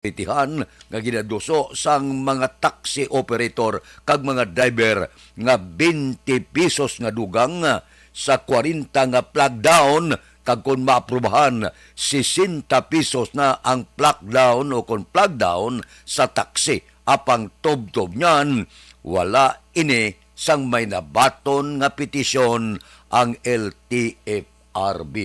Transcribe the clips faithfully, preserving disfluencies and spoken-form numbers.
Pitihan nga ginaduso sang mga taxi operator kag mga driver nga twenty pesos nga dugang sa kwarenta nga flag down, kag kon maaprubahan, sesenta pesos na ang flag down o kon flag down sa taxi. Apang tubtob niyan, wala ini sang may nabaton nga petisyon ang L T F R B.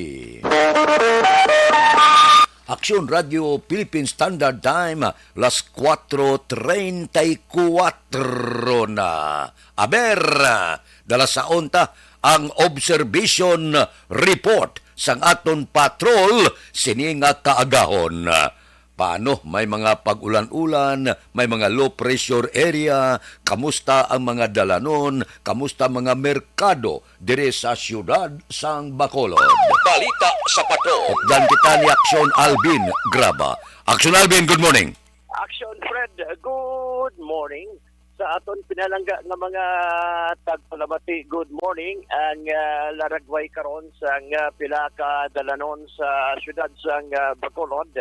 Aksyon Radio Philippine Standard Time, las kuwatro treinta y cuatro na. Aber, dala sa unta ang observation report sang aton patrol sini nga kaagahon. Paano? May mga pag-ulan-ulan, may mga low pressure area, kamusta ang mga dalanon, kamusta mga merkado diri sa siyudad sang Bacolod? Balita sa Patrol. Updan kita ni Aksyon Alvin Graba. Aksyon Alvin, good morning. Action Fred, good morning. Sa aton pinalangga nga mga tagpalamati, good morning. Ang ah, laragway karon sang ah, pila ka dalanon sa siyudad sang ah, Bacolod,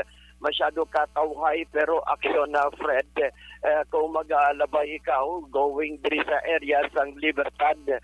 masyado ka tawhay, pero aksyon na Fred. Eh, kung magalabay ikaw going diri sa area sang Libertad, eh,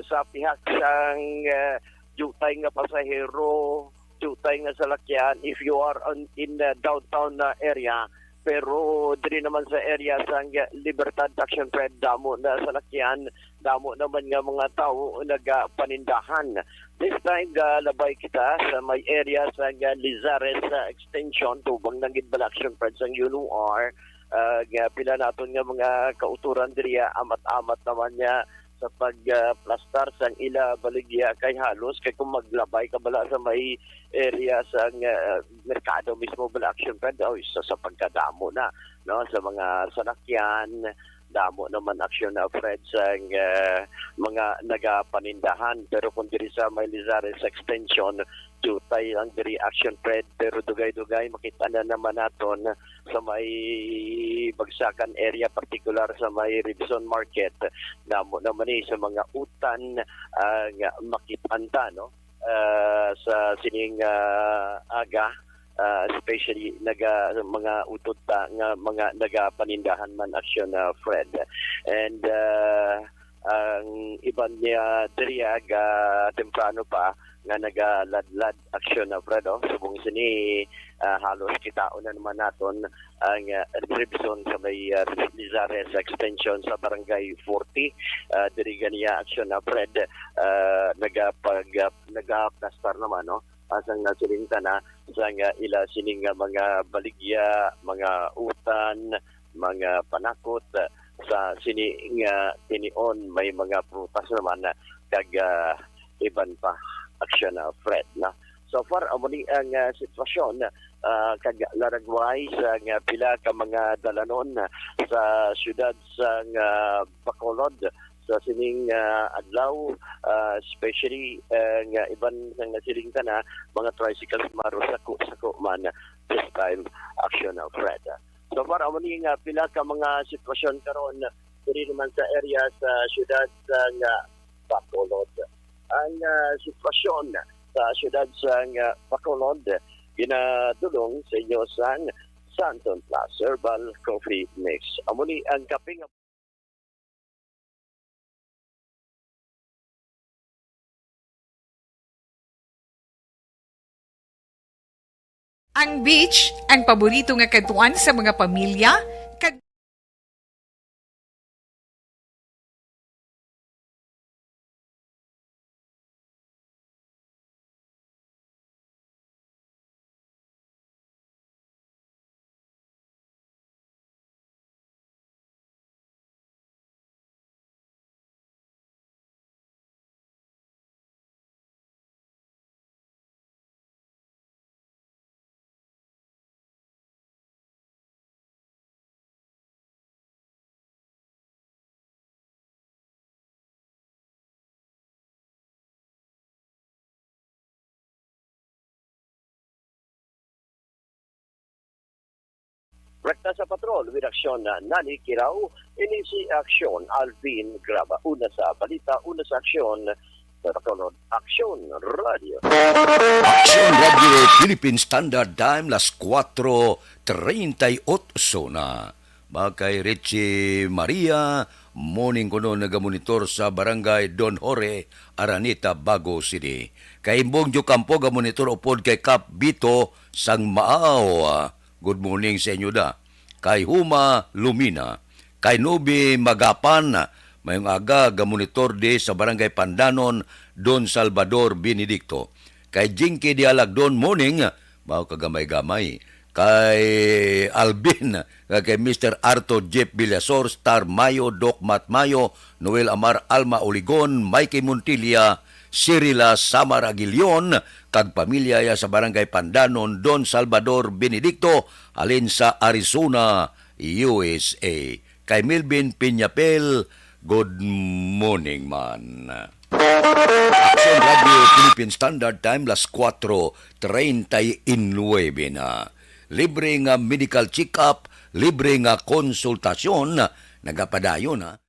sa pihak sang eh, diutay nga pasahero, diutay nga salakyan, if you are on, in uh, downtown uh, area, pero diri naman sa area sang Libertad, Action Fred, damo na salakyan, damo naman nga mga tawo nagapanindahan. This time, galabay kita sa may area sang Lizares uh, extension, tubang na gid bala, Action Fred, sang U N O R, uh, nga pila naton nga mga kauturan diri, ah, amat-amat naman niya sa pagplastar sang ila baligya, kay halos kay kung maglabay ka bala sa may area sang ah, merkado mismo bala, Action Fred, oy, sa, sa pagkadamo na, no, sa mga salakyan, damo naman, Action na Fred, sang ah, mga nagapanindahan. Pero kung diri sa may Lizares extension, diutay ang diri, Action Fred, pero dugay-dugay makita na naman naton sa may Bagsakan area, partikular sa may Ribson Market, damo naman ni sa mga utan ang makit-an ta, no? Ah, sa sining ah, aga, ah, especially naga, mga utod ta nga mga nagapanindahan man, Action na Fred. And ah, ang iban niya diri aga temprano pa nga nagaladlad, Action na Fred, oh. Subong sini, ah, halos kitaon na naman naton ang ah, Ribson sa may ah, Lizares extension sa Barangay forty. Ah, diri ganiya, Action na Fred, ah, nagapag ah, nagaplastar naman, no? Asang nasiling ta na sa nga ila sining nga mga baligya, mga utan, mga panakot, ah, sa sini nga tinion may mga prutas naman, ah, kag ah, iban pa, Action na Fred, no? So far, amo ni ang ah, sitwasyon, ah, kag laragway sa nga pila ka mga dalanon sa siyudad sang ah, Bacolod sa sining ah, adlaw, ah, especially ah, nga iban sang nasiling ta na mga tricycles marusako-sako man this time, Action na Fred. So far, amo ni nga pila ka mga sitwasyon karon diri naman sa area sa siyudad sang ah, Bacolod. Ang ah, sitwasyon sa siyudad sang ah, Bacolod ginadulong sa inyo sang Santon Plus Herbal Coffee Mix. Amo ni ang kape nga Ang beach, ang paborito nga kadtuan sa mga pamilya, kag Rekta sa patrol, with aksyon na Nani Kiraw, ini si Aksyon Alvin Graba. Una sa balita, una sa aksyon, Sa sunod, Aksyon Radio. Aksyon Radio Philippine Standard Time, las kuwatro treinta y ocho na. Ba kay Richie Maria, morning kuno, nagamonitor sa Barangay Don Jorge, Araneta, Bago City. Kay Imbong Diocampo, gamonitor upod kay Kap Bito sang Maaw. Good morning sa inyo da. Kay Huma Lumina, kay Nobi Magapan, mayong aga, gamonitor di sa Barangay Pandanon, Don Salvador Benedicto. Kay Jinky Dialagdon, morning, mao kagamay-gamay. Kay Alvin, kay Mister Arto Jeff Villasor, Star Mayo, Doc Mat Mayo, Noel Amar, Alma Oligon, Mikey Montilla, Cirila Samar Aguilion, kag pamilya ya sa Barangay Pandanon, Don Salvador Benedicto, halin sa Arizona, U S A. Kay Melvin Piñapel, good morning man. Action Radio Philippine Standard Time, las kuwatro treinta y nuebe na. Libre nga medical check-up, libre nga konsultasyon, nagapadayon, ha?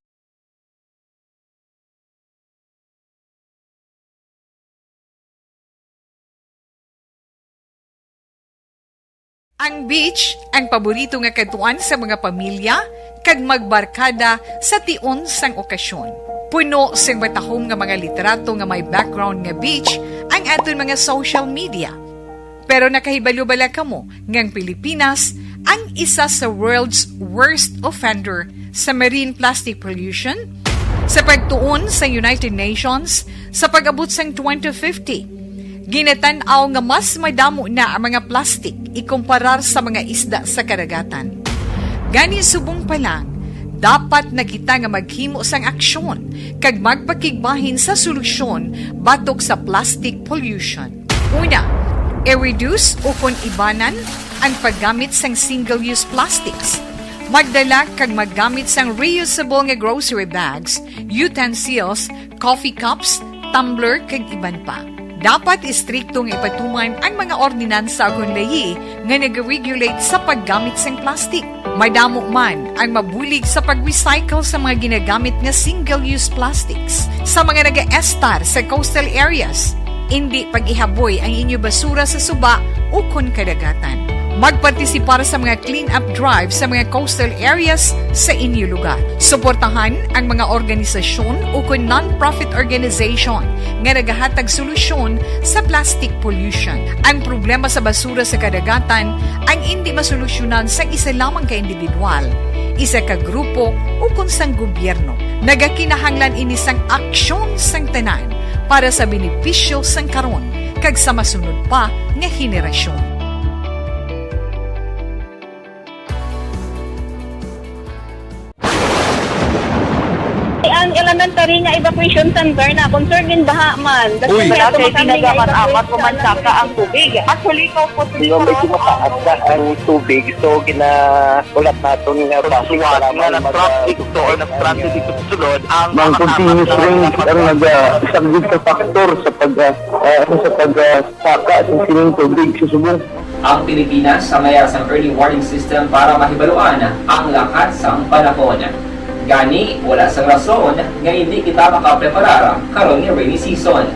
Ang beach ang paborito nga kadtuan sa mga pamilya kag magbarkada sa tion sang okasyon. Puno sing matahom nga mga litrato nga may background nga beach ang aton mga social media. Pero nakahibalo bala kamo nga ang Pilipinas ang isa sa world's worst offender sa marine plastic pollution? Sa pagtuon sa United Nations, sa pag-abot sang twenty fifty, ginatan-aw nga mas madamo na ang mga plastik ikumparar sa mga isda sa kadagatan. Gani, subong pa lang, dapat na kita nga maghimo sang aksyon kag magpakigbahin sa solusyon batok sa plastic pollution. Una, i-reduce ukon ibanan ang paggamit sang single-use plastics. Magdala kag maggamit sang reusable nga grocery bags, utensils, coffee cups, tumbler, kag iban pa. Dapat istrikto nga ipatuman ang mga ordinansa ukon layi nga nag-regulate sa paggamit sang plastic. Madamo man ang mabulig sa pag-recycle sa mga ginagamit nga single-use plastics sa mga nagaestar sa coastal areas. Indi pag-ihaboy ang inyo basura sa suba ukon kadagatan. Magpartisipar sa mga clean-up drive sa mga coastal areas sa inyo lugar. Suportahan ang mga organisasyon ukon non-profit organization nga nagahatag solusyon sa plastic pollution. Ang problema sa basura sa kadagatan ang indi masolusyonan sang isa lamang ka individual, isa ka grupo, ukon sang gobyerno. Nagakinahanglan ini sang aksyon sang tanan para sa benepisyo sang karon kag sa masunod pa nga henerasyon. Ang elementary nga evacuation center na concerned in baha man. Uy. Wala kay ginagamat-amat ko man saka ang tubig. Actually, ko po siguro medyo mataas na ang tubig. So, ginahulat naton nga base nga para na mag- traffic to or na transit dito sa sulod ang Ang continuous rain ang nagasaglit sa factor sa pag, ah, ah, sa pag, ah, saka sa sining tubig sa subong. Ang Pilipinas ang mayara sang early warning system para mahibaluan ang lakat sang panahon. Gani, wala sang rason nga indi kita makapreparar karon nga rainy season.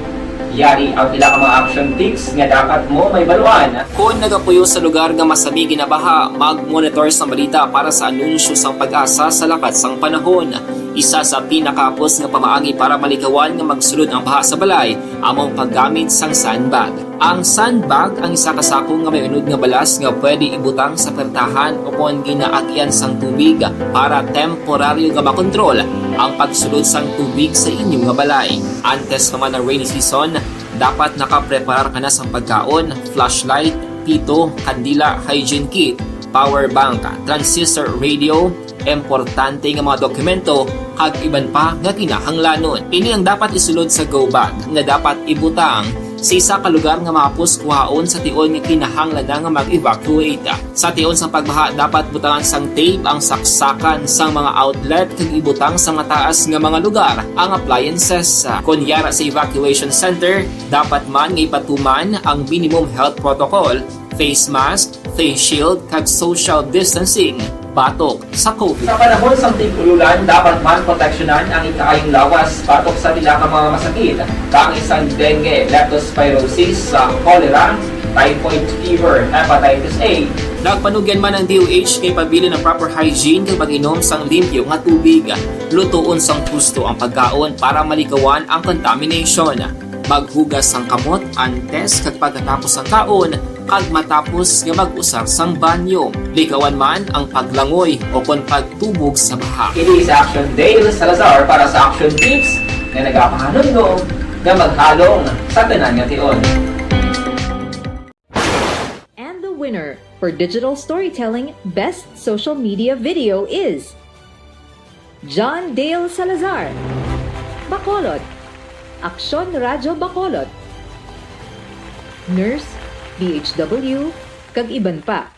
Yari ang pila ka mga action tips nga dapat mo mahibaluan. Kon nagapuyo sa lugar nga masami ginabaha, mag-monitor sang balita para sa anunsyo sang PAGASA sa lakat sang panahon. Isa sa pinakahapos nga pamaagi para malikawan nga magsulod ang baha sa balay amo ang paggamit sang sandbag. Ang sandbag ang isa ka sako nga may unod nga balas nga pwede ibutang sa pertahan ukon ginaagyan sang tubig para temporaryo nga makontrol ang pagsulod sang tubig sa inyo nga balay. Antes pa man ang rainy season, dapat nakapreparar ka na sang pagkaon, flashlight, pito, kandila, hygiene kit, power bank, transistor radio, importante nga mga dokumento, kag iban pa nga kinahanglanon. Ini ang dapat isulod sa go bag nga dapat ibutang sa isa ka lugar nga mahapos kuhaon sa tion nga kinahanglan na nga mag-evacuate. Sa tion sang pagbaha, dapat butangan sang tape ang saksakan sang mga outlet kag ibutang sa mataas nga mga lugar ang appliances. Kon yara sa evacuation center, dapat man nga ipatuman ang minimum health protocol, face mask, face shield, kag social distancing batok sa COVID. Sa panahon sang tig-ululan, dapat man proteksyonan ang ikaayong lawas batok sa pila ka mga masakit, kaangay sang dengue, leptospirosis, sa cholera, typhoid fever, hepatitis A. Nagpanugyan man ang D O H kay pabilin ang proper hygiene kag pag-inom sang limpyo nga tubig. Lutoon sang husto ang pagkaon para malikawan ang contamination. Maghugas sang kamot antes kag pagkatapos sang kaon kag matapos nga mag-usar sang banyo. Likawan man ang paglangoy o kon pagtubog sa baha. Ini si Action Dale Salazar para sa Action Tips nga nagapahanumdom nga maghalong sa tanan nga tion. And the winner for Digital Storytelling Best Social Media Video is John Dale Salazar, Bacolod, Aksyon Radyo Bacolod, Nurse, D H W, kag iban pa.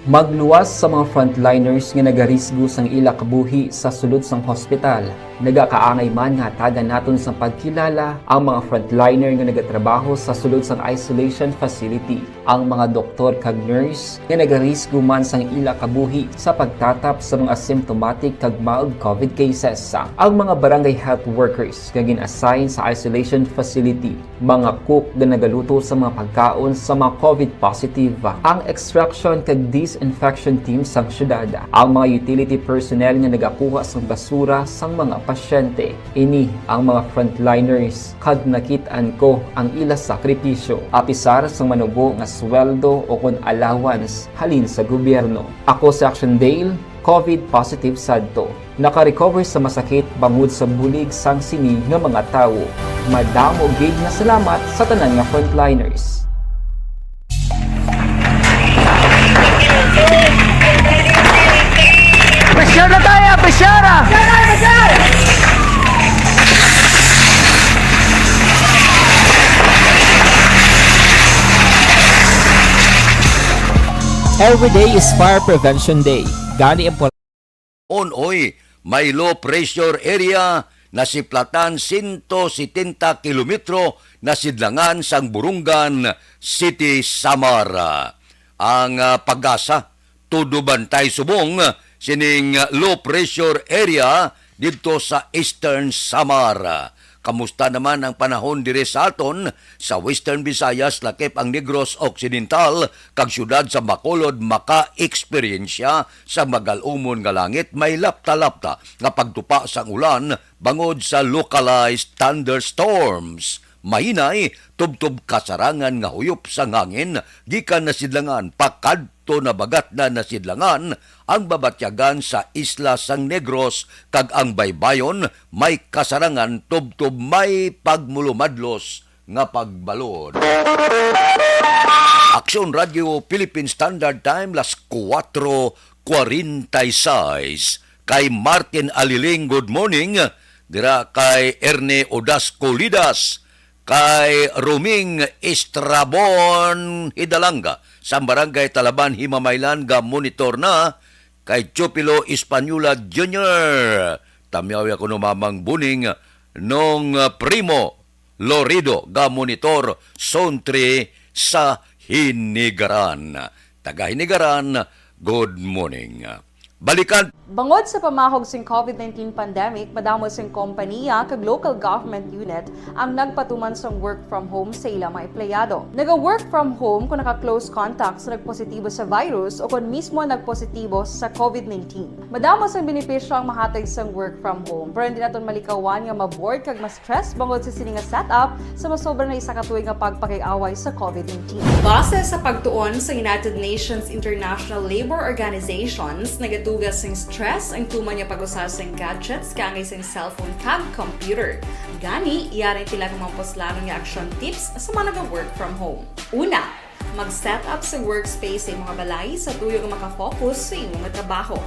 Magluwas sa mga frontliners nga nagarisgo sang ila kabuhi sa sulod sang hospital. Nagakaangay man nga hatagan naton sang pagkilala ang mga frontliner nga nagatrabaho sa sulod sang isolation facility, ang mga doktor kag nurse nga nagarisgo man sang ila kabuhi sa pagtatap sa mga asymptomatic kag mild COVID cases, ang mga barangay health workers nga gin-assign sa isolation facility, mga cook nga nagaluto sa mga pagkaon sa mga COVID positive, ang extraction kag disinfection team sang syudad, ang mga utility personnel nga nagakuha sang basura sang mga pasyente. Ini ang mga frontliners kag nakit-an ko ang ila sakripisyo, apisar sang manubo nga sweldo o kon allowance halin sa gobyerno. Ako si Action Dale, COVID positive sadto. Naka-recover sa masakit bangod sa bulig sang sini nga mga tawo. Madamo gid nga salamat sa tanan nga frontliners. Pressure na tayo! Pressure! Every day is Fire Prevention Day. Gani ang Onoy, may low pressure area nasiplatan sento setenta kilometro nasidlangan sang Borongan City, Samar. Ang ah, PAGASA, todo bantay subong sining low pressure area didto sa Eastern Samar. Kamusta naman ang panahon diri sa aton? Sa Western Visayas, lakip ang Negros Occidental kag siyudad sa Bacolod maka-eksperyensya sa magal-umon nga langit, may lapta-lapta nga pagtupa sang ulan bangod sa localized thunderstorms. Mahinay, tubtob kasarangan nga huyop sang hangin gikan nasidlangan pakadto nabagatnan nasidlangan ang babatyagan sa isla sang Negros, kag ang baybayon may kasarangan tubtob may pagmulumadlos nga pagbalod. Aksyon Radyo Philippine Standard Time, las kuwatro kwarenta y seis. Kay Martin Aliling, good morning. Dira kay Erne Odasco Lidas, kay Roming Estrabon Hidalanga sa Barangay Talaban, Himamaylan, ga monitor na. Kay Chupilo Española Junior, tamyaw ya kuno Mamang Buning, Nong Primo Lorido, ga monitor Zone three sa Hinigaran. Taga Hinigaran, good morning. Balikan. Bangod sa pamahog sing COVID nineteen pandemic, madamo sing kompaniya kag local government unit ang nagpatuman sang work from home sa ila mga empleyado. Naga-work from home kung naka-close contact sa nagpositibo sa virus o kon mismo nagpositibo sa COVID nineteen. Madamo sang benepisyo ang mahatag sang work from home, pero hindi naton malikawan nga ma-bored kag ma-stress bangod sa sini nga setup sa masobra na isa ka tuig nga pagpakig-away sa COVID nineteen. Base sa pagtuon sa United Nations International Labour Organizations, nagaduga sing stress ang tuman nga pag-usa sing gadgets kaangay sing cellphone kag computer. Gani, yari pila ka mga puslanon nga action tips sa mga naga-work from home. Una, mag-set up sa workspace sa imong balay sa tuyo nga maka-focus sa imong trabaho.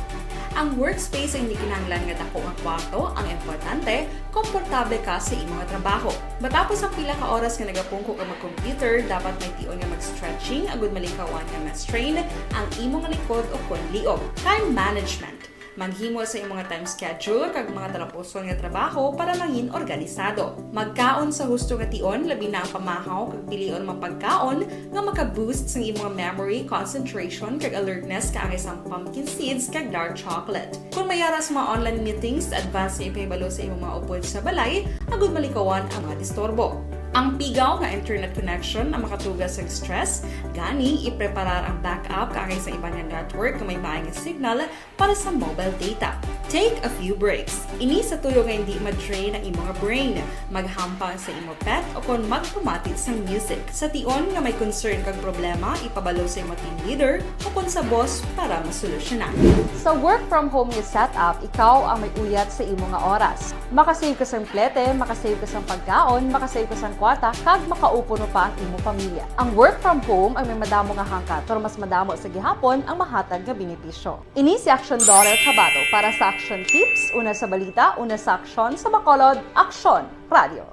Ang workspace ay hindi kinahanglan nga dako nga kwarto, ang importante, komportable ka sa imong trabaho. Matapos ang pila ka oras nga nagapungko ka mag-computer, dapat may tion nga mag-stretching agud malikawan nga ma-strain ang imong likod o kon liog. Time management. Maghimo sa imo nga time schedule kag mga talapuson nga trabaho para mangin organisado. Magkaon sa husto nga tion, labi na ang pamahaw kag pilion mga pagkaon nga maka-boost sang imo nga memory, concentration, kag alertness kaangay sang pumpkin seeds kag dark chocolate. Kung may ara sa mga online meetings, advance nga ipahibalo sa imo mga upod sa balay agud malikawan ang mga disturbo. Ang pigaw nga internet connection ang makatuga sa stress, gani ipreparar ang backup kaangay sa iban nga network nga may maay nga signal para sa mobile data. Take a few breaks. Ini sa tuyo nga hindi ma-drain ang imo nga brain. Maghampang sa imo pet o kon magpamati sang music. Sa tion nga may concern kag problema, ipabalo sa imo team leader o kon sa boss para masolusyonan. Sa work from home nga setup, ikaw ang may uyat sa imo nga oras. Makasave ka sang plete, makasave ka sang pagkaon, makasave ka sang kwarta, kag makaupuno pa ang imo pamilya. Ang work from home ang may madamo nga hangkat, pero mas madamo sa gihapon ang mahatag nga benepisyo. Ini si Action Daughter Kabato para sa Action Tips, una sa balita, una sa aksyon, sa Bacolod, Action Radio.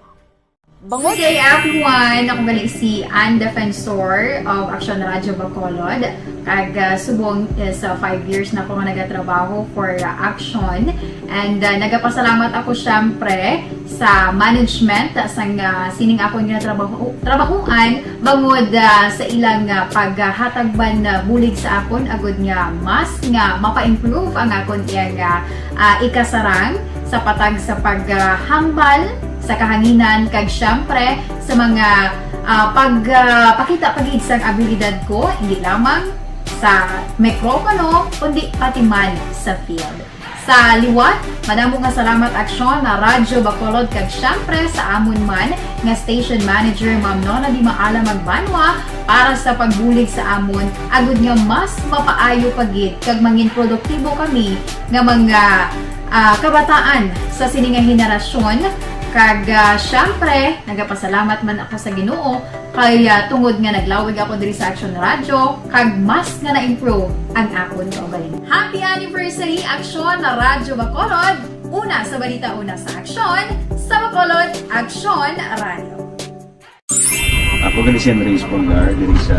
Bangod Good day, everyone! Ako gali si Ann Defensor of Action Radio Bacolod. Kag, ah, subong is, ah, five years na ako nga nagatrabaho for, ah, Action. And, ah, nagapasalamat ako, syempre, sa management, ah, sang, ah, sining akon nga trabaho, trabahuan, bangod, ah, sa ilang, ah, paghatag man, ah, bulig sa akon, agud nga mas nga mapa-improve ang akon iyang, ah, ah, ikasarang sa patag sa paghambal sa kahanginan, kag, syempre, sa mga, ah, pag, ah, pakita pa gid sang abilidad ko, hindi lamang sa mikropono, kundi pati man sa field. Sa liwat, madamo nga salamat, Aksyon na Radyo Bacolod, kag syempre sa amon man nga station manager, Ma'am Nona Di Maala Magbanwa, para sa pagbulig sa amon, agud nga mas mapaayo pa gid kag mangin produktibo kami nga mga, ah, kabataan sa sini nga henerasyon. Kag, ah, syempre, nagapasalamat man ako sa Ginoo kay, ah, tungod nga naglawig ako diri sa Action Radio, kag mas nga na-improve ang akon kaugalingon. Happy anniversary, Aksyon na Radyo Bacolod! Una sa balita, una sa aksyon, sa Bacolod, Aksyon Radio. Ako gali si Henry Espolgar, diri sa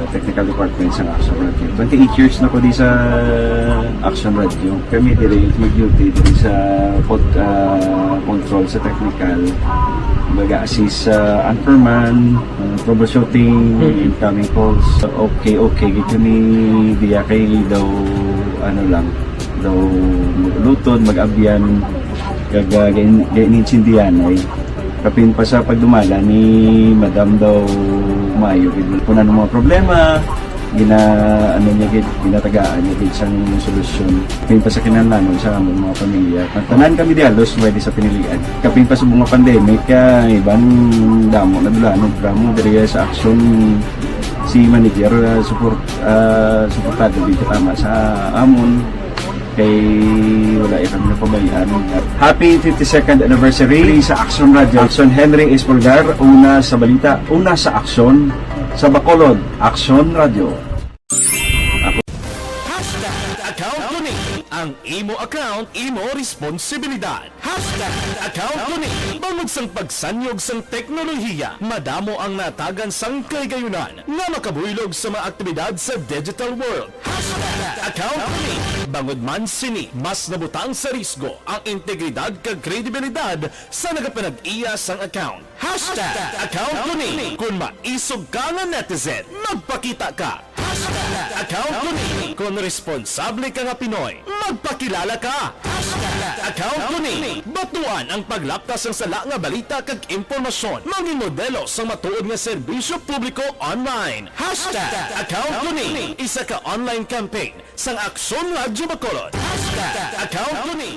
Technical Department sa Action Radio. Twenty-eight years na ko di sa Action Radio. Kami diri mag-duty diri sa pod-, ah, control sa technical. Mag-assist sa anchorman, ah, troubleshooting, Mm. incoming calls. Okay, okay, gid kami diya kay daw, ano lang, daw mag-ulutod, mag-abyan, kag, ah, gain-, gain-, insindihan ay. Kapin pa sa pagdumala ni Madam daw maayo gid. Kung ano mga problema, gina-, ano niya gid, ginatagaan niya gid sang solusyon. Kapin pa sa kinahanglanon sa among mga pamilya. Ang tanan kami di halos pwede sa pinilian. Kapin pa sa mga pandemic, kaya iban damo na dula, no, drama diri sa aksyon si manager, ah, support, ah, suportado gid tama sa amon. Kay wala kami napabayaan. Happy fifty-second anniversary sa Action Radio. Action Henry Espolgar, una sa balita, una sa aksyon, sa Bacolod, Action Radio. Hashtag account ko ni. Ang imo account, imo responsibilidad. Hashtag account ko ni. Bangod sang pagsanyog sang teknolohiya, madamo ang natagan sang kahigayunan nga makabuylog sa mga aktibidad sa digital world. Hashtag account ko ni. Bangod man sini, mas nabutang sa risgo ang integridad kag kredibilidad sa nagapanag-iya sang account. Hashtag account ko ni. Kung maisog ka nga netizen, magpakita ka. Hashtag account ko ni. Kung responsable ka nga Pinoy, magpakilala ka. Hashtag account ko ni. Batuan ang paglapkas sang sala nga balita kag impormasyon. Mangin modelo sang matuod nga serbisyo publiko online. Hashtag account ko ni. Isa ka online campaign sang Aksyon Radyo Bacolod. Hashtag account ko ni.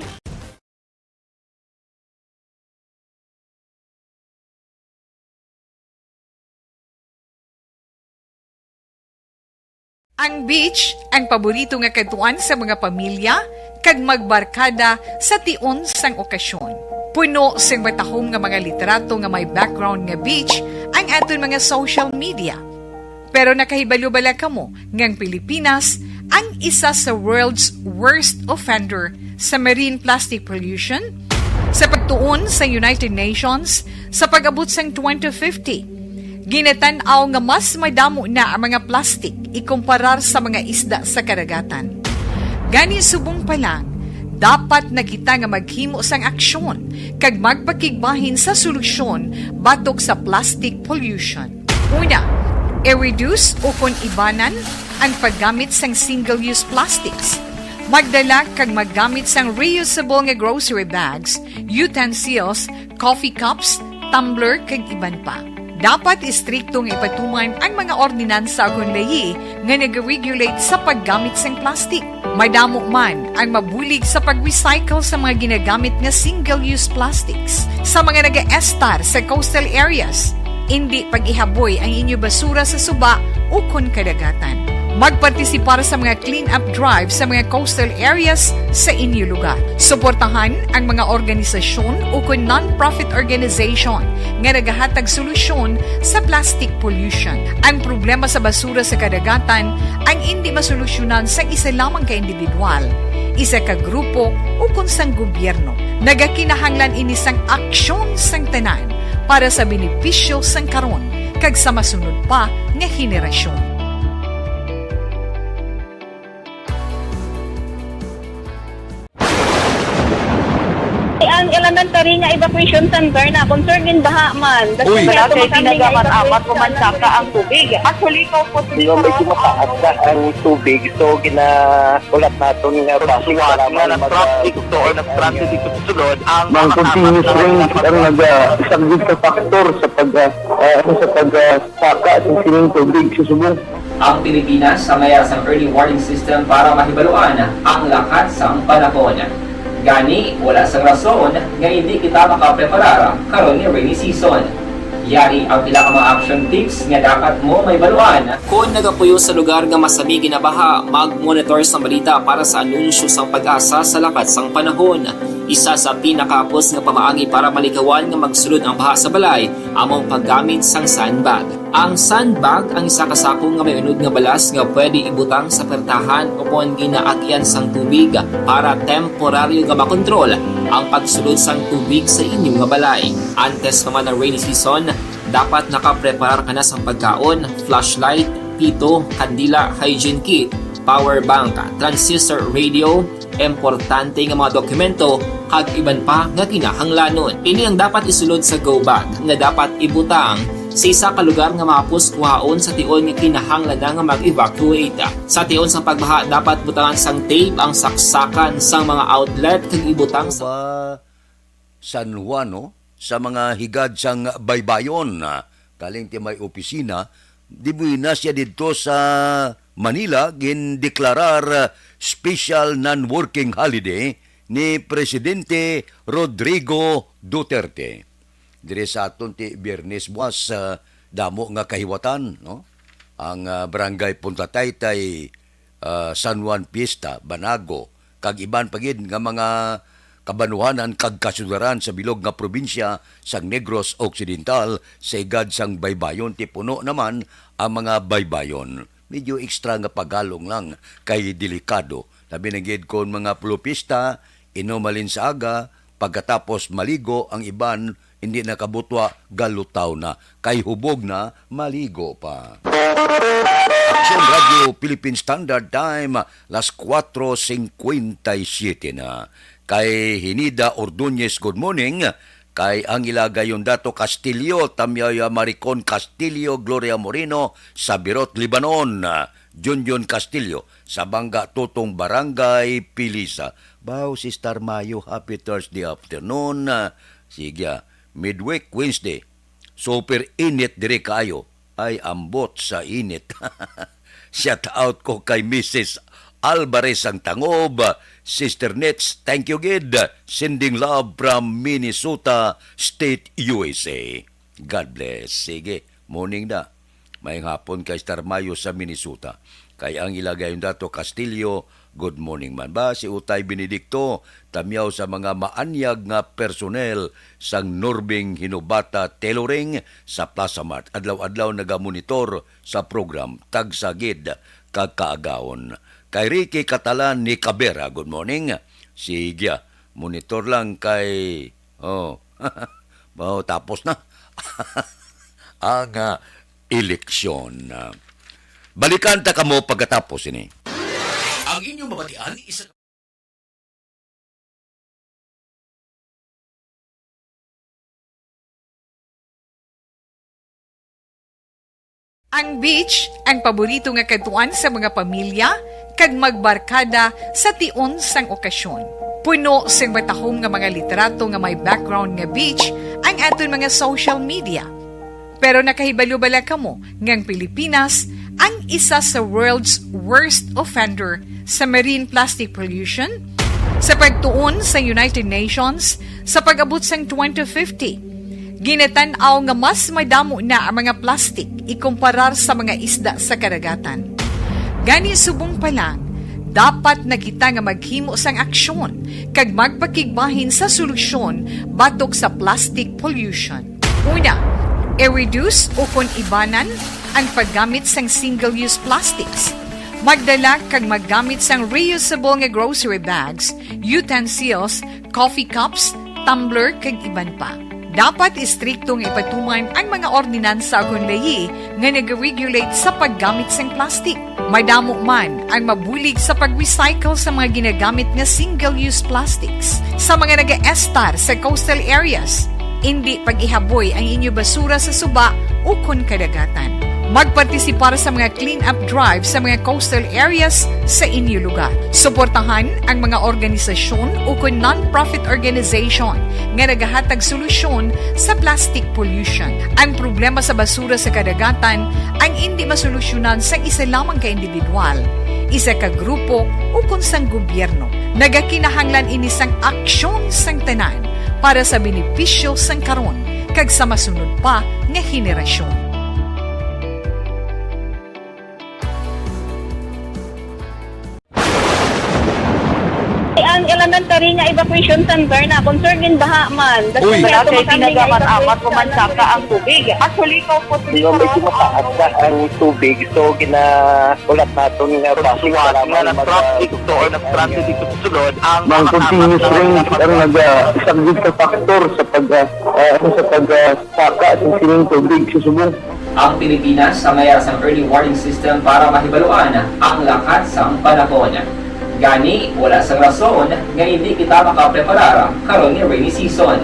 Ang beach, ang paborito nga kadtuan sa mga pamilya, kag magbarkada sa tion sang okasyon. Puno sing matahom nga mga litrato nga may background nga beach ang aton mga social media. Pero nakahibalo bala kamo nga ang Pilipinas ang isa sa world's worst offender sa marine plastic pollution? Sa pagtuon sa United Nations, sa pag-abot sang twenty fifty, ginatan-aw nga mas madamo na ang mga plastic ikumparar sa mga isda sa kadagatan. Gani, subong pa lang, Dapat na kita nga maghimo sang aksyon kag magpakigbahin sa solusyon batok sa plastic pollution. Una, i-reduce ukon ibanan ang paggamit sang single-use plastics. Magdala kag maggamit sang reusable nga grocery bags, utensils, coffee cups, tumbler, kag iban pa. Dapat istrikto nga ipatuman ang mga ordinansa ukon layi nga nag-regulate sa paggamit sang plastic. Madamo man ang mabulig sa pag-recycle sa mga ginagamit nga single-use plastics. Sa mga nagaestar sa coastal areas, indi pag-ihaboy ang inyo basura sa suba ukon kadagatan. Magpartisipar sa mga clean-up drive sa mga coastal areas sa inyo lugar. Suportahan ang mga organisasyon ukon non-profit organization nga nagahatag solusyon sa plastic pollution. Ang problema sa basura sa kadagatan ang indi masolusyonan sa isa lamang ka individual, isa ka grupo, ukon sang gobyerno. Nagakinahanglan ini sang aksyon sang tanan para sa benepisyo sang karon kag sa masunod pa nga henerasyon. Ang elementary nga evacuation center na concern din baha man. Uy. Wala kay ginagamat-amat ko man saka ang tubig. Actually, ko po Yung medyo mataas na ang tubig, so ginahulat naton nga base nga nag-traffic to or nag-transit dito sa sulod ang Ang continuous rain ang nag-, ah, isang big factor sa pag, ah, ah, sa pag, ah, saka sa sining tubig sa subong. Ang Pilipinas ang mayara sang early warning system para mahibaluan ang lakat sang panahon. Gani, wala sang rason nga indi kita makapreparar karon nga rainy season. Yari ang pila ka mga action tips nga dapat mo mahibaluan. Kon nagapuyo sa lugar nga masami ginabaha, mag-monitor sa balita para sa anunsyo sang PAGASA sa lakat sang panahon. Isa sa pinakahapos nga pamaagi para malikawan nga magsulod ang baha sa balay amo ang paggamit sang sandbag. Ang sandbag ang isa ka sako nga may unod nga balas nga pwede ibutang sa pertahan ukon ginaagyan sang tubig para temporaryo nga makontrol ang pagsulod sang tubig sa inyo nga balay. Antes pa man ang rainy season, dapat nakapreparar ka na sang pagkaon, flashlight, pito, kandila, hygiene kit, power bank, transistor radio, importante nga mga dokumento, kag iban pa nga kinahanglanon. Ini ang dapat isulod sa go bag nga dapat ibutang sa isa ka lugar nga mahapos kuhaon sa tion nga kinahanglan na nga mag-evacuate. Sa tion sang pagbaha, dapat butangan sang tape ang saksakan sang mga outlet kag ibutang sa San Juan, no? Sa mga higad sang baybayon, ah, kaling ti may opisina, di buena siya didto sa Manila, gindeklarar, ah, special non-working holiday ni Presidente Rodrigo Duterte. Diri sa aton ti Biyernes buwas, ah, damo nga kahiwatan, no? Ang, ah, Barangay Punta Taytay, ah, San Juan Fiesta, Banago, kag iban pa gid nga mga kabanuhanan kag kasudaran sa bilog nga probinsya sang Negros Occidental sa higad sang baybayon, ti puno naman ang mga baybayon. Medyo extra nga paghalong lang kay delikado. Labi na gid kon mga pulopista, inom halin sa aga, pagkatapos maligo, ang iban hindi nakabutwa, galutaw na. Kay hubog na, maligo pa. Action Radio Philippine Standard Time, las cuatro cincuenta y siete na. Kay Hinida Ordonez, good morning. Kay Angela Gayondato Castillo, Tamyaya Maricon Castillo, Gloria Moreno, Sabirot, Libanon. Junjun Castillo, Sabanga Tutong, Barangay Pilisa. Bao, Sister Mayo, happy Thursday afternoon. Ah, sige, ah. Midweek, Wednesday. Super init diri kaayo. Ay, ambot sa init. Shout out ko kay Missus Alvarez ang Tangob, Sister Nets, thank you gid. Sending love from Minnesota State, U S A. God bless. Sige, morning na. Maayong hapon kay Star Mayo sa Minnesota. Kay Angela Gayondato Castillo, good morning man ba? Si Utay Benedicto, tamyaw sa mga maanyag nga personnel sang Norbing Hinobata Tailoring sa Plaza Mart. Adlaw-adlaw nagamonitor sa program. Tagsa gid kag kaagaon. Kay Ricky Catalan ni Cabrera, good morning. Sige, monitor lang kay, oh, oh, tapos na ang, ah, eleksyon. Balikan ta kamo pagkatapos ini. Ang inyong mabatian, isa Ang beach, ang paborito nga kadtuan sa mga pamilya kag magbarkada sa tion sang okasyon. Puno sing matahom nga mga litrato nga may background nga beach ang aton mga social media. Pero nakahibalo bala kamo nga ang Pilipinas ang isa sa world's worst offender sa marine plastic pollution? Sa pagtuon sa United Nations, sa pag-abot sang twenty fifty, ginatan-aw nga mas madamo na ang mga plastic ikumparar sa mga isda sa kadagatan. Gani, subong pa lang, dapat na kita nga maghimo sang aksyon kag magpakigbahin sa solusyon batok sa plastic pollution. Una, i-reduce ukon ibanan ang paggamit sang single-use plastics. Magdala kag maggamit sang reusable nga grocery bags, utensils, coffee cups, tumbler, kag iban pa. Dapat istrikto nga ipatuman ang mga ordinansa ukon layi nga nag-regulate sa paggamit sang plastic. Madamo man ang mabulig sa pag-recycle sa mga ginagamit nga single-use plastics. Sa mga nagaestar sa coastal areas, indi pag-ihaboy ang inyo basura sa suba ukon kadagatan. Magpartisipar sa mga clean-up drive sa mga coastal areas sa inyo lugar. Suportahan ang mga organisasyon ukon non-profit organization nga nagahatag solusyon sa plastic pollution. Ang problema sa basura sa kadagatan ang indi masolusyonan sang isa lamang ka individual, isa ka grupo, ukon sang gobyerno. Nagakinahanglan ini sang aksyon sang tanan para sa benepisyo sang karon kag sa masunod pa nga henerasyon. Ang elementary nga evacuation center na concerned in baha man. That's Uy. Why Wala ato kay makami nga tinaga man evacuation amat ko man center. Saka ang tubig. Actually, ko po Di ba, medyo mataas na ang tubig, so ginahulat naton nga Sa basi suwat para nga may nag-traffic mag-, to or nag-transit dito sa sulod, ang Ang makasapat continuous na rain ang nagpapag- naga-, isa gid ka factor sa pag, ah, ah, ano, sa pag, ah, saka sa sining tubig sa subong. Ang Pilipinas ang mayara sang early warning system para mahibaluan ang lakat sang panahon. Gani, wala sang rason nga indi kita makapreparar karon nga rainy season.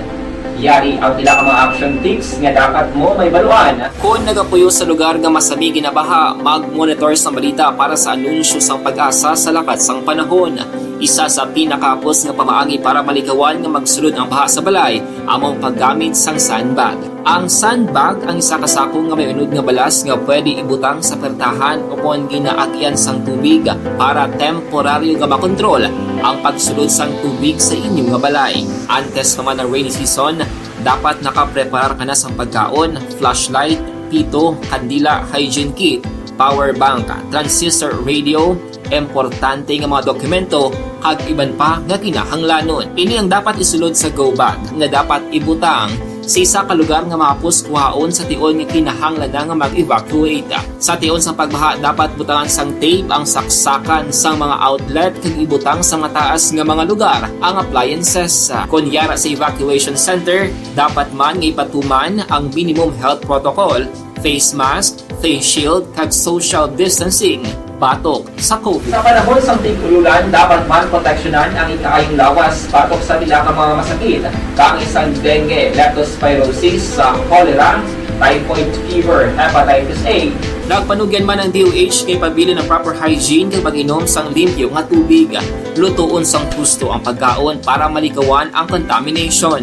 Yari ang pila ka mga action tips nga dapat mo mahibaluan. Kon nagapuyo sa lugar nga masami ginabaha, mag-monitor sang balita para sa anunsyo sang PAGASA sa lakat sang panahon. Isa sa pinakahapos nga pamaagi para malikawan nga magsulod ang baha sa balay amo ang paggamit sang sandbag. Ang sandbag ang isa ka sako nga may unod nga balas nga pwede ibutang sa pertahan ukon ginaagyan sang tubig para temporaryo nga makontrol ang pagsulod sang tubig sa inyo nga balay. Antes pa man ang rainy season, dapat nakapreparar ka na sang pagkaon, flashlight, pito, kandila, hygiene kit, power bank, transistor radio, importante nga mga dokumento, kag iban pa nga kinahanglanon. Ini ang dapat isulod sa go bag nga dapat ibutang sa isa ka lugar nga mahapos kuhaon sa tion nga kinahanglan na nga mag-evacuate. Sa tion sang pagbaha, dapat butangan sang tape ang saksakan sang mga outlet kag ibutang sa mataas nga mga lugar ang appliances. Kon yara sa evacuation center, dapat man nga ipatuman ang minimum health protocol, face mask, face shield, kag social distancing batok sa COVID. Sa panahon sang tig-ulolan, dapat man proteksyonan ang ikaayong lawas batok sa pila ka mga masakit, kaangay sang dengue, leptospirosis, sa cholera, typhoid fever, hepatitis A. Nagpanugyan man ang D O H nga ipabilin ang proper hygiene kag pag-inom sang limpyo nga tubig. Lutoon sang husto ang pagkaon para malikawan ang contamination.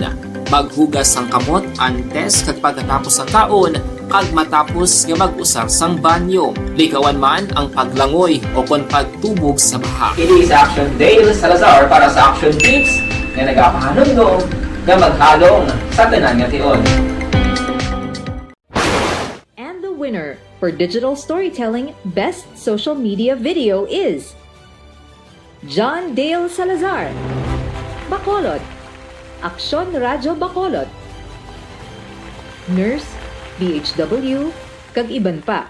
Maghugas sang kamot antes kag pagkatapos sang kaon, kag matapos nga mag-usar sang banyo. Likawan man ang paglangoy ukon pagtubog sa baha. Ini si Action Dale Salazar para sa Action Tips nga nagapahanumdom nga maghalong sa tanan nga tion. And the winner for digital storytelling best social media video is John Dale Salazar, Bacolod, Aksyon Radyo Bacolod, Nurse, D H W, kag iban pa.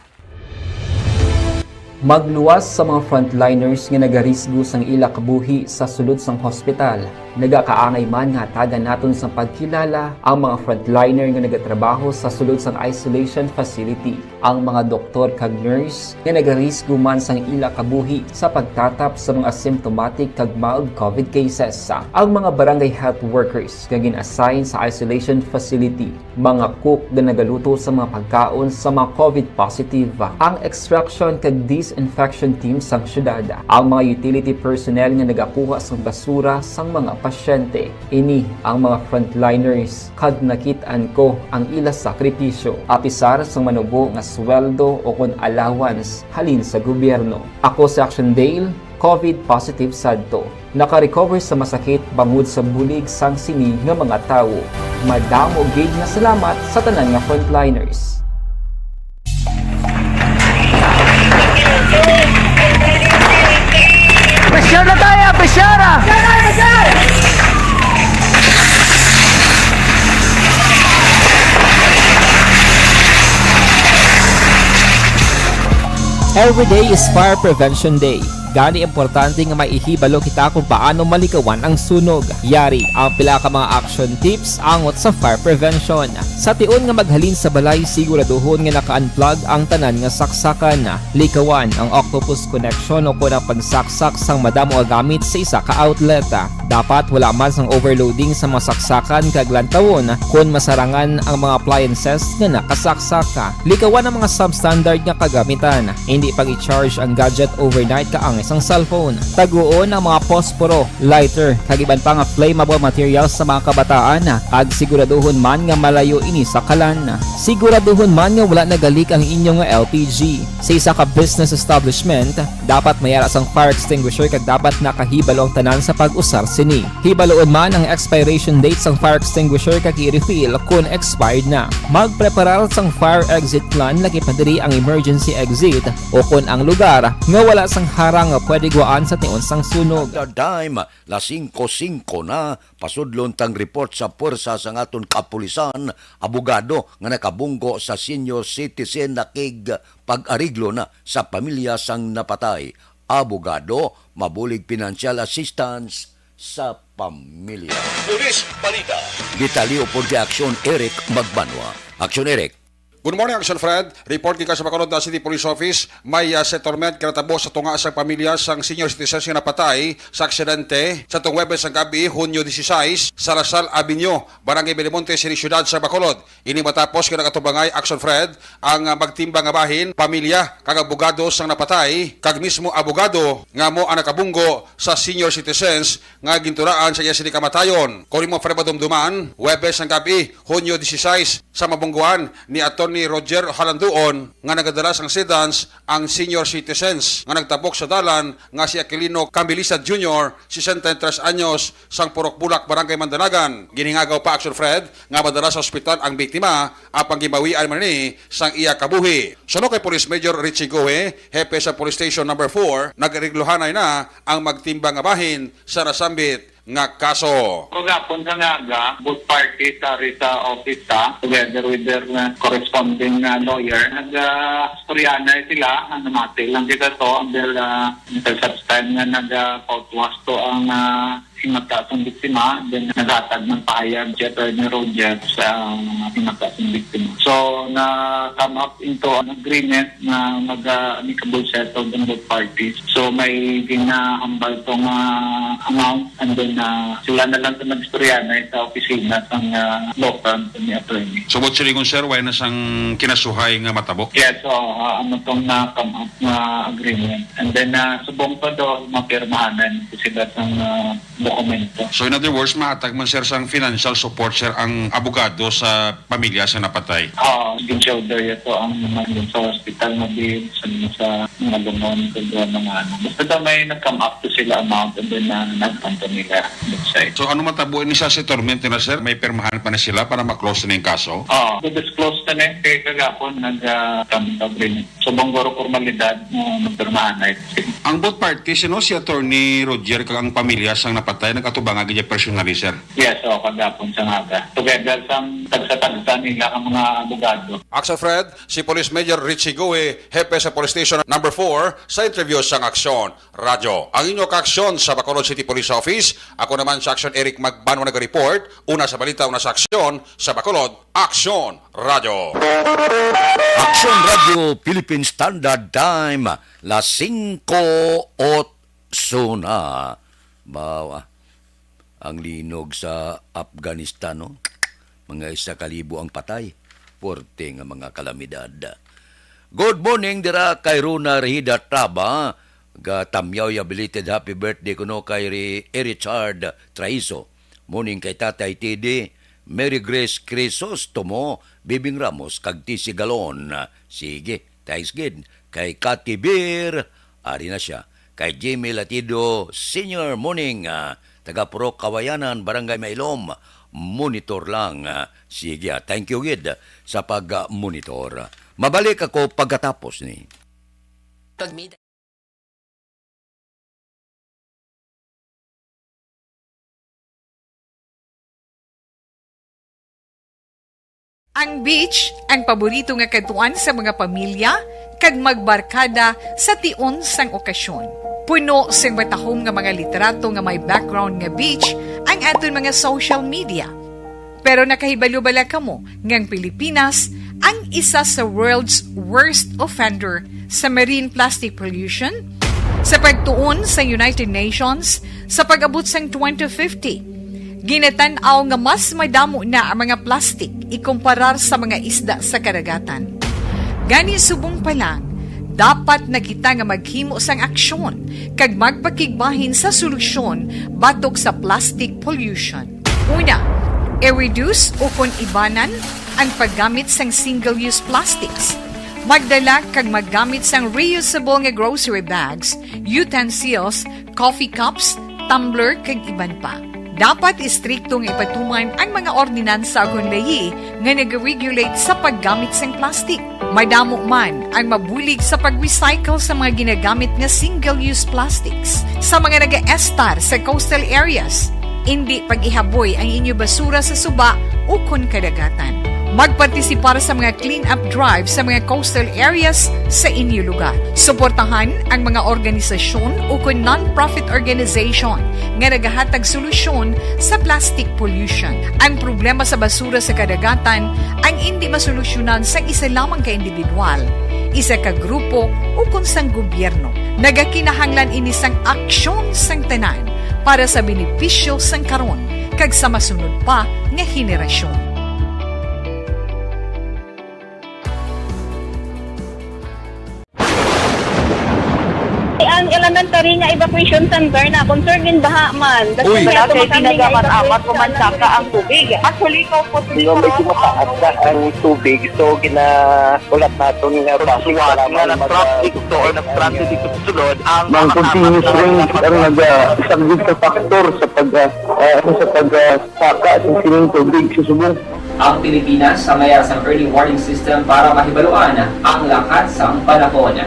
Magluwas sa mga frontliners nga nagarisgo sang ila kabuhi sa sulod sang hospital. Nagakaangay man nga hatagan naton sang pagkilala ang mga frontliner nga nagatrabaho sa sulod sang isolation facility, ang mga doktor kag nurse nga nagarisgo man sang ila kabuhi sa pagtatap sa mga symptomatic kag mild covid cases, ang mga barangay health workers nga gin-assign sa isolation facility, mga cook nga nagaluto sa mga pagkaon sa mga covid positive, ang extraction kag disinfection team sang syudad, ang mga utility personnel nga nagakuha sang basura sang mga pasyente. Ini ang mga frontliners, kag nakit-an ko ang ila sakripisyo, apisar sang manubo nga sweldo o kon allowance halin sa gobyerno. Ako si Action Dale, covid positive sadto. Naka-recover sa masakit bangod sa bulig sang sini nga mga tawo. Madamo gid nga salamat sa tanan nga frontliners. Pressure na tayo! Pressure na! Every day is Fire Prevention Day. Gani, importante nga may ihibalo kita kung paano malikawan ang sunog. Yari ang pila ka mga action tips angot sa fire prevention. Sa tion nga maghalin sa balay, siguraduhon nga naka-unplug ang tanan nga saksakan. Likawan ang octopus connection o kon ang pagsaksak sang madamo nga gamit sa isa ka outlet. Dapat wala man sang overloading sa mga saksakan kag lantawon kon masarangan ang mga appliances nga nakasaksak. Likawan ang mga substandard nga kagamitan. Indi pag-i-charge ang gadget overnight kaangay sang cellphone. Taguon ang mga posporo, lighter, kag iban pa nga flammable materials sa mga kabataan, kag siguraduhon man nga malayo ini sa kalan. Siguraduhon man nga wala nagalik ang inyo nga L P G. Sa isa ka business establishment, dapat may ara sang fire extinguisher kag dapat nakahibalo ang tanan sa pag-usar sini. Hibaluon man ang expiration date sang fire extinguisher kag i-refill kon expired na. Magpreparar sang fire exit plan, lakip na diri ang emergency exit o kon ang lugar nga wala sang harang nga pwede gwaan sa tion sang sunog. The time, las singko singko na, pasudlon tang report sa puwersa sang aton kapulisan, abogado nga nakabunggo sa senior citizen nakig pag-ariglo na sa pamilya sang napatay. Abogado, mabulig financial assistance sa pamilya. Police Balita. Detalye upod kay Action Eric Magbanwa. Action Eric. Good morning, Action Fred. Report gikan sa Bacolod City Police Office, may, ah, settlement nga natabo sa tunga sang pamilya sang senior citizens nga napatay sa aksidente sa tung Huwebes sang gabi, Hunyo dieciséis, sa Lasal Avenue, Barangay Belimonte, City Ciudad sa Bacolod. Ini matapos nga nagatubangay, Action Fred, ang, ah, magtimbang nga bahin, pamilya, kag abogado sang napatay, kag mismo abogado nga amo ang nakabunggo sa senior citizens nga ginturaan sa iya sini kamatayon. Kon imo, Fred, madumduman, Huwebes sang gabi, Hunyo dieciséis, sa mabungguan ni Attorney Roger Halanduon nga nagadala sang sedans ang senior citizens nga nagtabok sa dalan nga si Aquilino Cambilisa Junior, sesenta y tres anyos, sang Purok Bulak, Barangay Mandanagan. Ginhingagaw pa, Action Fred, nga madala sa ospital ang biktima, apang ginbawian man ini sang iya kabuhi. Suno kay Police Major Richie Gohe, hepe sa Police Station Number Four, nag-ariglohanay na ang magtimbang nga bahin sa nasambit nga kaso. Kagapon sa aga, both parties ari sa office ta, together with their, uh, corresponding, uh, lawyer. Nag, uh, istoryanay sila, uh, namati lang kita to, under, uh, until such time nga nag, uh, pautwas to ang, uh, himata sang biktima, then naghatag ng pahayag si Attorney Roger sa himata sang biktima. So, na-come up into an agreement na mag, uh, amicable settle ang both parties. So, may ginahambal tong, uh, amount, and then, uh, sila na lang ito nag-istoryanay sa opisina sang, uh, law firm ni attorney. So, what silingon, sir, wala na sang kinasuhay nga matabo? Yes, so, uh, ano tong na-come up nga agreement. And then, uh, subong pa do, mapirmahanan sila sang, uh, dokumento. So, in other words, mahatag man, sir, sang financial support, sir, ang abogado sa pamilya sa napatay? Oo, gin-shoulder ito ang mga sa hospital na bills, sa mga, sa mga lungon, kung mga ano. Basta daw may nag-come up to sila amount and then, uh, nagtanto nila, let's say. So, ano matabo ini sa settlement nila, sir? May pirmahan pa na sila para ma-close na yung kaso? Oo, disclose na na kay kagapon nag, uh, come up rin. So, bang guro formalidad mo magpirmahan na ito? Ang both parties, you know, si Attorney Roger kag ang pamilya sang napatay, Tayo nagkatubang nga gid personally, sir. Yes, o, kagapon sa aga. Together sang tagsa-tagsa nila ang mga abogado. Action Fred, si Police Major Richie Gui, hepe sa Police Station number four, sa interview sang Aksyon Radyo. Ang inyo kaaksyon sa Bacolod City Police Office, ako naman sa Aksyon Eric Magbanwa nag-report, una sa balita, una sa aksyon, sa Bacolod, Aksyon Radyo. Aksyon Radyo Philippine Standard Time, las singko otso na. Bawa, ang linog sa Afghanistan, no? Mga isa ka libo ang patay. Puwerte nga mga kalamidad. Good morning dira kay Rona Rehida Traba. Gatamyaw ya belated happy birthday kuno kay Ri-, Richard Traizo. Morning kay Tatay T D, Mary Grace Crisostomo, Bibing Ramos, kag T C Galon. Sige, thanks gid. Kay Kati Beer, ari na siya. Kay Jimmy Latido, Senior Morning, ah, taga Purok Kawayanan, Barangay Mailom. Monitor lang. Ah, sige, ah, thank you gid sa pag-monitor. Mabalik ako pagkatapos ni. Pag may Ang beach, ang paborito nga kadtuan sa mga pamilya kag magbarkada sa tion sang okasyon. Puno sing matahom nga mga litrato nga may background nga beach ang aton mga social media. Pero nakahibalo bala kamo nga ang Pilipinas ang isa sa world's worst offender sa marine plastic pollution? Sa pagtuon sa United Nations, sa pag-abot sang twenty fifty, ginatan-aw nga mas madamo na ang mga plastic ikumparar sa mga isda sa kadagatan. Gani, subong pa lang, dapat na kita nga maghimo sang aksyon kag magpakigbahin sa solusyon batok sa plastic pollution. Una, i-reduce ukon ibanan ang paggamit sang single-use plastics. Magdala kag maggamit sang reusable nga grocery bags, utensils, coffee cups, tumbler, kag iban pa. Dapat istrikto nga ipatuman ang mga ordinansa ukon layi nga nag-regulate sa paggamit sang plastic. Madamo man ang mabulig sa pag-recycle sa mga ginagamit nga single-use plastics. Sa mga nagaestar sa coastal areas, indi pag-ihaboy ang inyo basura sa suba ukon kadagatan. Magpartisipar sa mga clean-up drive sa mga coastal areas sa inyo lugar. Suportahan ang mga organisasyon ukon non-profit organization nga nagahatag solusyon sa plastic pollution. Ang problema sa basura sa kadagatan ang indi masolusyonan sang isa lamang ka individual, isa ka grupo, ukon sang gobyerno. Nagakinahanglan ini sang aksyon sang tanan para sa benepisyo sang karon kag sa masunod pa nga henerasyon. Ang elementary nga evacuation center na concerned in baha man. Uy. Wala kay tinaga man amat ko man saka ang tubig. Actually, ko po. Di ba, medyo mataas na ang tubig, so ginahulat naton nga basi nga nag-traffic to or nag-transit dito sa sulod ang Ang continuous rain ang naga-, isa gid sa factor sa pag, ah, ah, ano, sa pag, ah, saka sa sining tubig sa subong. Ang Pilipinas sa mayar sang early warning system para mahibaluan ang lakat sang panahon.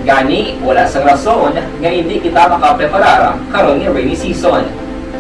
Gani, wala sang rason nga indi kita makapreparar karon nga rainy season.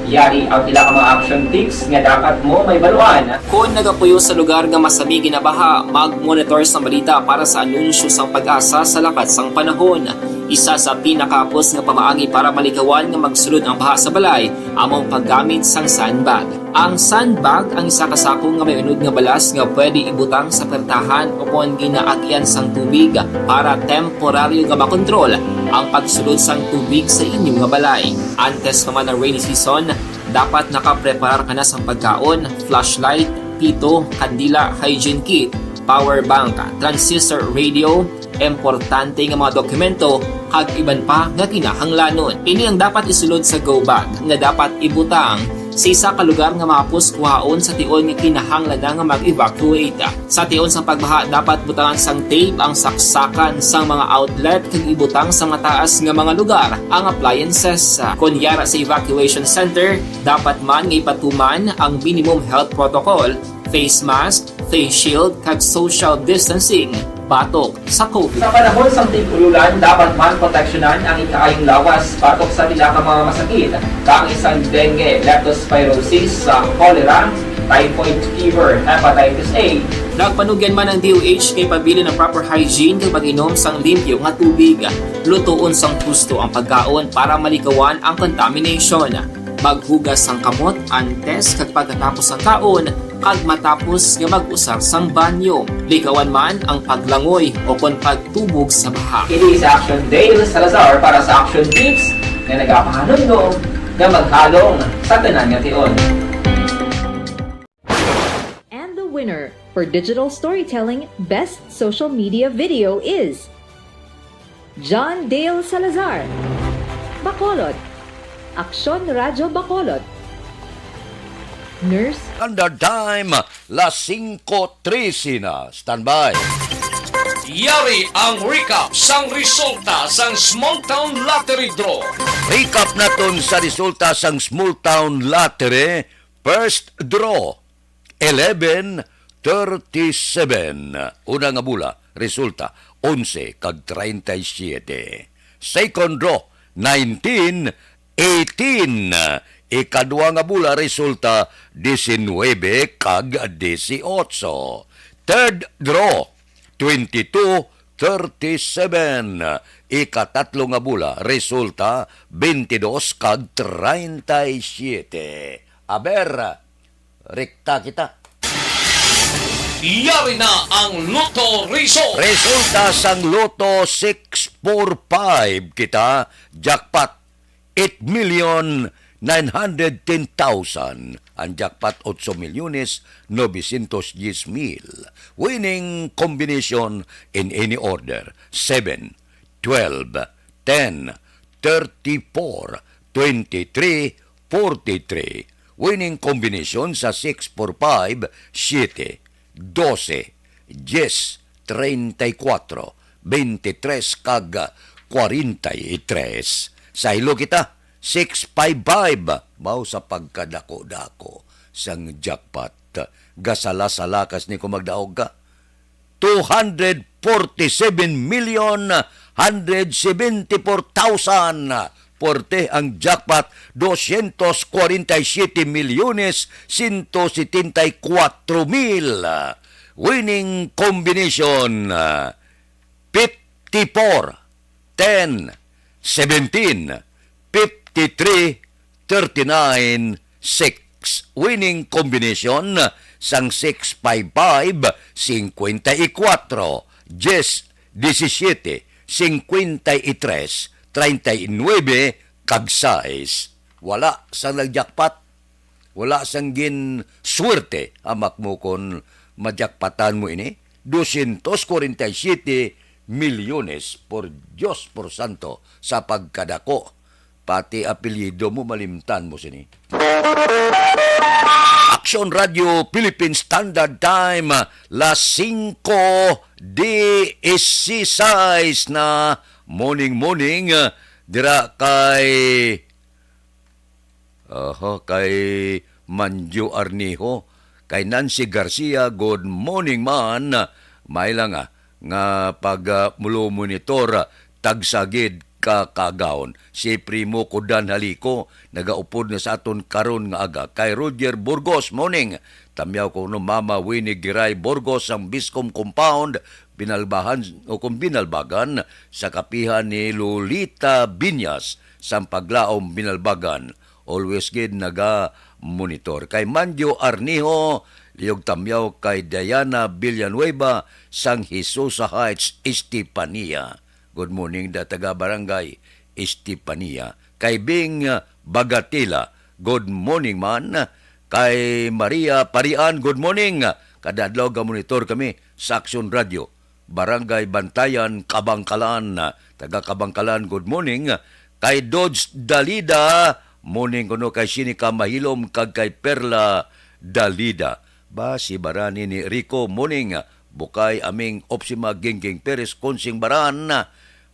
Yari ang pila ka mga action tips nga dapat mo mahibaluan. Kon nagapuyo sa lugar nga masami ginabaha, mag-monitor sang balita para sa anunsyo sang PAGASA sa lakat sang panahon. Isa sa pinakahapos nga pamaagi para malikawan nga magsulod ang baha sa balay amo ang paggamit sang sandbag. Ang sandbag ang isa ka sako nga may unod nga balas nga pwede ibutang sa pertahan ukon ginaagian sang tubig para temporaryo nga makontrol ang pagsulod sang tubig sa inyo nga balay. Antes pa man ang rainy season, dapat nakapreparar ka na sang pagkaon, flashlight, pito, kandila, hygiene kit, power bank, transistor radio, importante nga mga dokumento, kag iban pa nga kinahanglanon. Ini ang dapat isulod sa go bag nga dapat ibutang sa isa ka lugar nga mahapos kuhaon sa tion nga kinahanglan na nga mag-evacuate. Sa tion sang pagbaha, dapat butangan sang tape ang saksakan sang mga outlet kag ibutang sa mataas nga mga lugar ang appliances. Kon yara sa evacuation center, dapat man nga ipatuman ang minimum health protocol, face mask, face shield, kag social distancing batok sa COVID. Sa panahon sang tig-ululan, dapat man proteksyonan ang ikaayong lawas batok sa pila ka mga masakit, kaangay sang dengue, leptospirosis, sa cholera, typhoid fever, hepatitis A. Nagpanugyan man ang D O H nga ipabilin ang proper hygiene kag pag-inom sang limpyo nga tubig. Lutoon sang husto ang pagkaon para malikawan ang contamination. Maghugas sang kamot antes kag pagkatapos sang kaon, kag matapos nga mag-usar sang banyo. Likawan man ang paglangoy o kon pagtubog sa baha. Kini si Action Dale Salazar para sa Action Tips nga nagapahanumdom nga maghalong sa tanan nga tion. And the winner for digital storytelling best social media video is John Dale Salazar, Bacolod, Aksyon Radyo Bacolod. Nurse Standard Time, las singko trese na. Standby. Yari ang recap sang resulta sang Small Town Lottery Draw. Recap naton sa resulta sang Small Town Lottery. First draw, eleven thirty-seven. Una nga bola, resulta, onse kag treinta y siete. Second draw, nineteen eighteen. Ikadua nga bola, resulta, diecinuebe kag dieciocho. Third draw, twenty-two thirty-seven. Ikatatlo nga bola, resulta, twenty-dos kag treinta y siete. Aber, rekta kita. Yari na ang Lotto Result. Resulta sang Lotto six four five kita, jackpot eight million nine hundred ten thousand. Ang jackpot, ocho milyones novecientos diez mil. Winning combination in any order, seven, twelve, ten, thirty-four, twenty-three, forty-three. Winning combination sa six four five, siete, doce, diez, treinta y cuatro, veintitrés, kag cuarenta y tres. Sa hilo kita, six five five. Mao sa pagkadako-dako sang jackpot. Gasala-sala kas ni ko magdaog ka. Two hundred forty-seven million hundred seventy-four thousand. Puwerte ang jackpot, doscientos cuarenta y siete milyones ciento setenta y cuatro mil. Winning combination, ah, fifty-four, ten, seventeen, fifty-three, thirty-nine, six. Winning combination sang six five five, cincuenta y cuatro, diez, diecisiete, cincuenta y tres, treinta y nueve, kag sais. Wala sang nag-jackpot. Wala sang gin swerte, hamak mo kon majakpatan mo ini. Doscientos cuarenta y siete milyones, por Dios, por santo, sa pagkadako. Pati apelyido mo, malimtan mo sini. Action Radio Philippine Standard Time, las singko dieciséis na. Morning, morning, dira kay Oho, kay Manjo Arnijo, kay Nancy Garcia, good morning man. May lang, ah, nga pag, ah, mulo monitor, ah, tagsagid ka kagahon. Si Primo Kudan Haliko, nagaupod na sa aton karon nga aga. Kay Roger Burgos, morning. Tamyaw ko no Mama Winnie Giray Burgos sang Biscom Compound, Binalbahan o kung Binalbagan, sa kapihan ni Lolita Binyas sang Paglaom, Binalbagan. Always gid naga-monitor. Kay Manjo Arnijo, liyog tamyaw kay Diana Villanueva sang Jesusa Heights, Estefania. Good morning da taga Barangay Estefania. Kay Bing, ah, Bagatila, good morning man. Kay Maria Parian, good morning. Kada adlaw ga-monitor kami sa Aksyon Radio. Barangay Bantayan, Kabangkalan. Taga Kabangkalan, good morning. Kay Dodge Dalida, morning kuno kay Sinica Mahilom kag kay Perla Dalida. Ba, si Barani ni Rico, morning. Bukay Aming, Opsima, Gingging Perez, Consing Baran.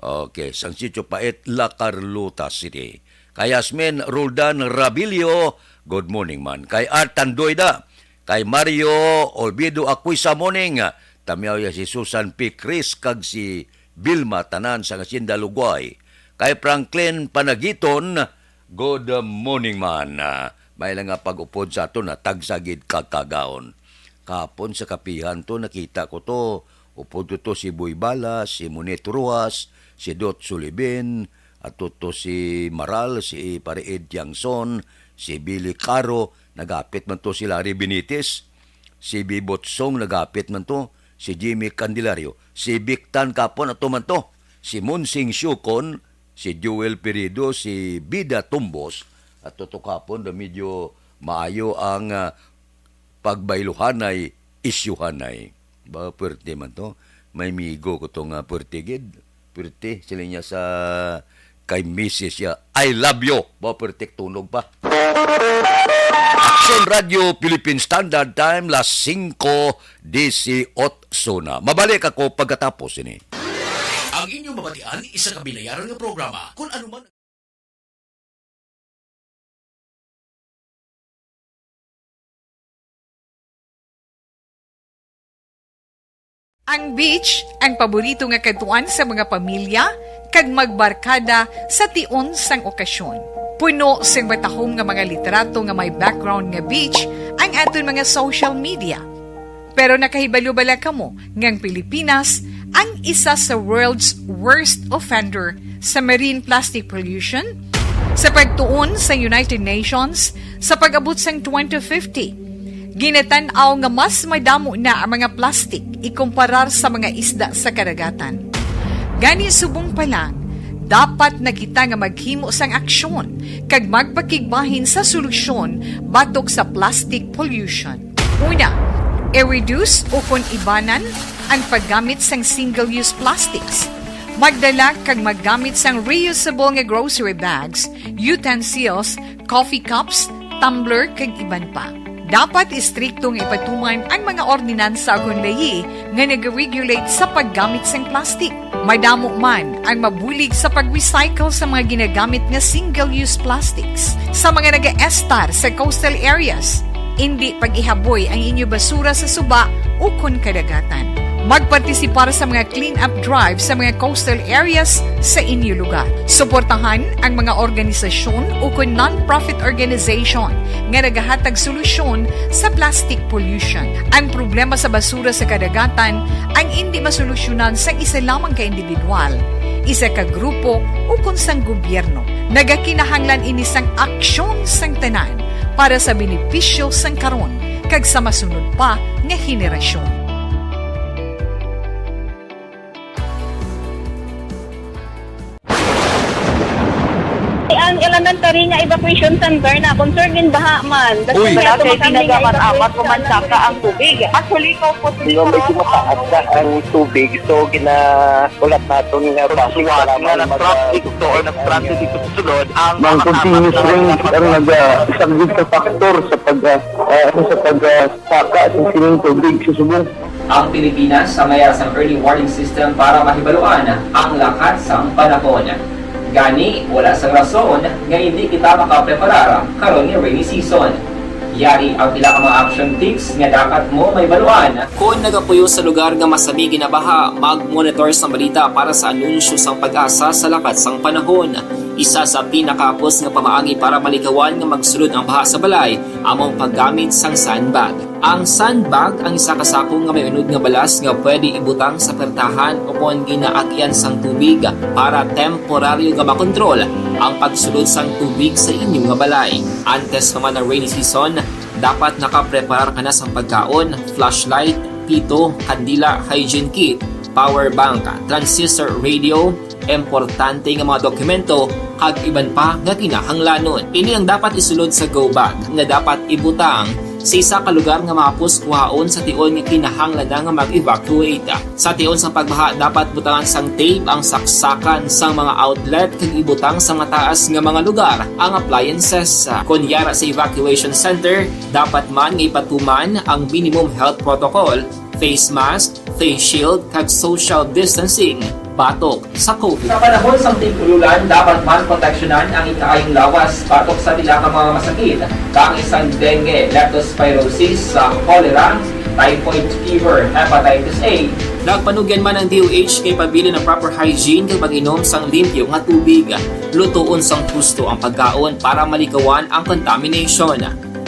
Okay, sang Sitio Pait, La Carlota City. Kay Yasmin Roldan Rabilio, good morning man. Kay Art Tandoyda, Kay Mario Olvido Aquisa, morning. Tamyaw ya si Susan P. Cris kag si Vilma, tanan sa Hacienda Lugway. Kay Franklin Panagiton, good morning man. Ah, may lang nga pag-upod sa aton na tagsa gid ka kagaon. Kahapon sa kapihan to, nakita ko to. Upod ko to si Boy Balas, si Monet Ruas, si Dot Sulibin, ato to si Maral, si Pare Ed Tiangson, si Billy Caro, nagapit man to si Larry Benitez, si Bibot Song, nagapit man to, si Jimmy Candelario, si Victan Capon, ato man to, si Monsing Siukon, si Joel Pirido, si Bida Tumbos, ato to kapon, medyo maayo ang, ah, pagbayluhanay, isyuhanay. Ba, pwerte man to. May migo ko to nga pwerte gid. Pwerte, sila niya sa kay misis ya, "I love you." Ba, pwerte tunog pa. Action Radio Philippine Standard Time, las singko disiotso na. Mabalik ako pagkatapos ini. Ang inyong mabatian, isa ka binayaran nga programa. Kung ano man Ang beach, ang paborito nga kadtuan sa mga pamilya kag magbarkada sa tion sang okasyon. Puno sing matahom nga mga litrato nga may background nga beach ang aton mga social media. Pero nakahibalo bala kamo nga ang Pilipinas ang isa sa world's worst offender sa marine plastic pollution? Sa pagtuon sa United Nations, sa pag-abot sang twenty fifty, ginatan-aw nga mas madamo na ang mga plastic ikumparar sa mga isda sa kadagatan. Gani, subong pa lang, dapat na kita nga maghimo sang aksyon kag magpakigbahin sa solusyon batok sa plastic pollution. Una, i-reduce ukon ibanan ang paggamit sang single-use plastics. Magdala kag maggamit sang reusable nga grocery bags, utensils, coffee cups, tumbler, kag iban pa. Dapat istrikto nga ipatuman ang mga ordinansa ukon layi nga nag-regulate sa paggamit sang plastic. Madamo man ang mabulig sa pag-recycle sa mga ginagamit nga single-use plastics. Sa mga nagaestar sa coastal areas, indi pag-ihaboy ang inyo basura sa suba ukon kadagatan. Magpartisipar sa mga clean-up drive sa mga coastal areas sa inyo lugar. Suportahan ang mga organisasyon ukon non-profit organization nga nagahatag solusyon sa plastic pollution. Ang problema sa basura sa kadagatan ang indi masolusyonan sang isa lamang ka individual, isa ka grupo, ukon sang gobyerno. Nagakinahanglan ini sang aksyon sang tanan para sa benepisyo sang karon kag sa masunod pa nga henerasyon. Ang elementary nga evacuation center na concern in baha man. Uy. Wala kay pinagaman-amat, pumansaka ang tubig. Actually, ikaw po, di ba, medyo mataas na ang tubig, so gina-, ulat naton nga base nga lamang nag-traffic to or nag-transit ito sa sulod, ang mga continuous rain ang nag-, ah, isang sa factor sa pag, ah, ah, ano, sa pag, ah, saka sa sining tubig sa subong. Ang Pilipinas sa mayara sang early warning system para mahibaluan ang lakat sang panahon. Gani, wala sang rason nga hindi kita makapreparar karon nga rainy season. Yari ang pila ka mga action tips nga dapat mo mahibaluan. Kon nagapuyo sa lugar nga masami ginabaha, mag-monitor sa balita para sa anunsyo sang PAGASA sa lakat sang panahon. Isa sa pinakahapos nga pamaagi para malikawan nga magsulod ang baha sa balay amo ang paggamit sang sandbag. Ang sandbag ang isa ka sako nga may unod nga balas nga pwede ibutang sa pertahan o kon ginaagyan sang tubig para temporaryo nga makontrol ang pagsulod sang tubig sa inyo nga balay. Antes pa man ang rainy season, dapat nakapreparar ka na sang pagkaon, flashlight, pito, kandila, hygiene kit, power bank, transistor radio, importante nga mga dokumento, kag iban pa nga kinahanglanon. Ini ang dapat isulod sa go bag nga dapat ibutang sa isa ka lugar nga mahapos kuhaon sa tion nga kinahanglan na nga mag-evacuate. Sa tion sang pagbaha, dapat butangan sang tape ang saksakan sang mga outlet kag ibutang sa mataas nga mga lugar ang appliances. Kon yara sa evacuation center, dapat man nga ipatuman ang minimum health protocol, face mask, face shield, kag social distancing. batok sa COVID. Sa panahon sang tig-ululan, dapat man proteksyonan ang ikaayong lawas batok sa pila ka mga masakit, kaangay sang dengue, leptospirosis, sa cholera, typhoid fever, hepatitis A. Nagpanugyan man ang D O H kay pabilin ang proper hygiene kag pag-inom sang limpyo nga tubig. Lutoon sang husto ang pagkaon para malikawan ang contamination.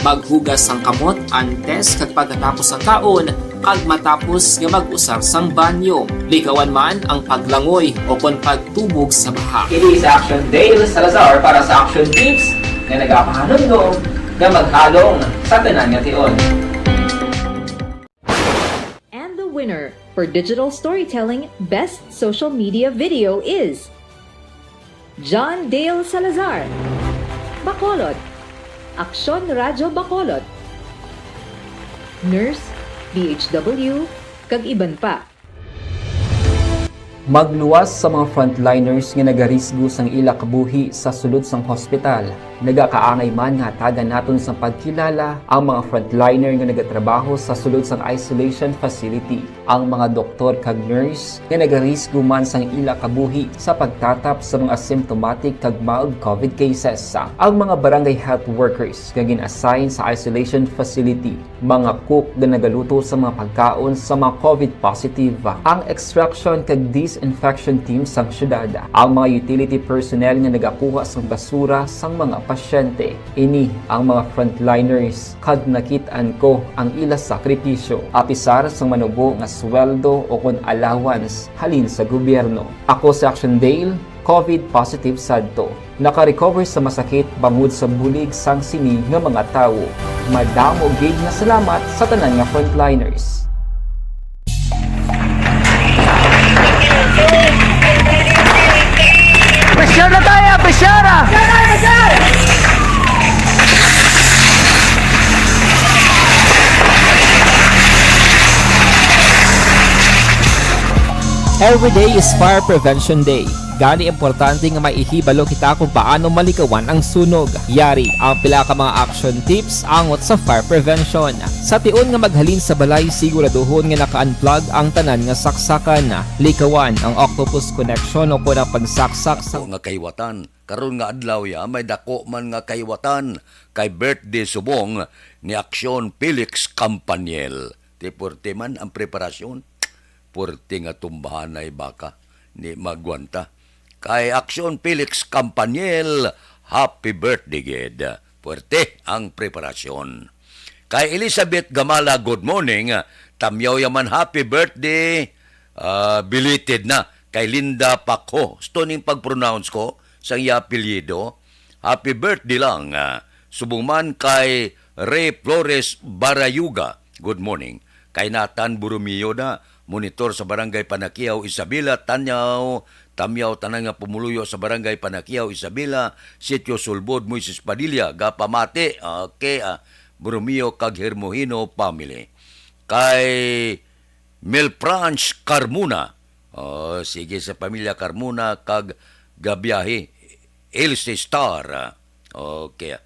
Maghugas sang kamot antes kag pagkatapos sang kaon, kag matapos nga mag-usar sang banyo. Likawan man ang paglangoy o kon pagtubog sa baha. Kini si Action Dale Salazar para sa Action Tips nga nagapahanumdom nga maghalong sa tanan nga tion. And the winner for digital storytelling best social media video is John Dale Salazar, Bacolod, Aksyon Radyo Bacolod, Nurse, D H W, kag iban pa. Magluwas sa mga frontliners nga nagarisgo sang ila kabuhi sa sulod sang hospital. Nagakaangay man nga hatagan naton sang pagkilala ang mga frontliner nga nagatrabaho sa sulod sang isolation facility, ang mga doktor kag nurse nga nagarisgo man sang ila kabuhi sa pagtatap sa mga symptomatic kag mild COVID cases, ang mga barangay health workers nga gin-assign sa isolation facility, mga cook nga nagaluto sa mga pagkaon sa mga COVID positive, ang extraction kag disinfection team sang syudad, ang mga utility personnel nga nagakuha sang basura sang mga pasyente. Ini ang mga frontliners, kag nakit-an ko ang ila sakripisyo, apisar sang manubo nga sweldo o kon allowance halin sa gobyerno. Ako si Action Dale, COVID positive sadto. Naka-recover sa masakit bangod sa bulig sang sini nga mga tawo. Madamo gid nga salamat sa tanan nga frontliners. Pressure na tayo! Pressure na! Every day is Fire Prevention Day. Gani importante nga may ihibalo kita kung paano malikawan ang sunog. Yari ang pila ka mga action tips angot sa fire prevention. Sa tion nga maghalin sa balay, siguraduhon nga naka-unplug ang tanan nga saksakan. Likawan ang octopus connection o kon ang pagsaksak sa Dako nga kahiwatan. Karon nga adlaw ya, may dako man nga kahiwatan kay birthday subong ni Aksyon Felix Campaniel. Ti puwerte man ang preparasyon. Puwerte nga tumbahanay baka ni magwanta. Kay Aksyon Felix Campaniel, happy birthday gid. Puwerte ang preparasyon. Kay Elizabeth Gamala, good morning. Tamyaw yaman, happy birthday. Ah, belated na kay Linda Pakho. Gusto ning pag-pronounce ko sa iya apelyido. Happy birthday lang. Ah, subong man kay Ray Flores Barayuga. Good morning. Kay Nathan Borromeo na, monitor sa Barangay Panakiaw, Isabela, Tanyaw, Tamyaw, tanan nga pumuluyo sa Barangay Panakiaw, Isabela, Sitio Sulbod, Moises Padilla, gapamati. Okay, ah, Borromeo kag Hermohino family. Kay Melfranch Carmona. Oh, sige sa pamilya Carmona kag gabiyahe. Ilse Star. Okay.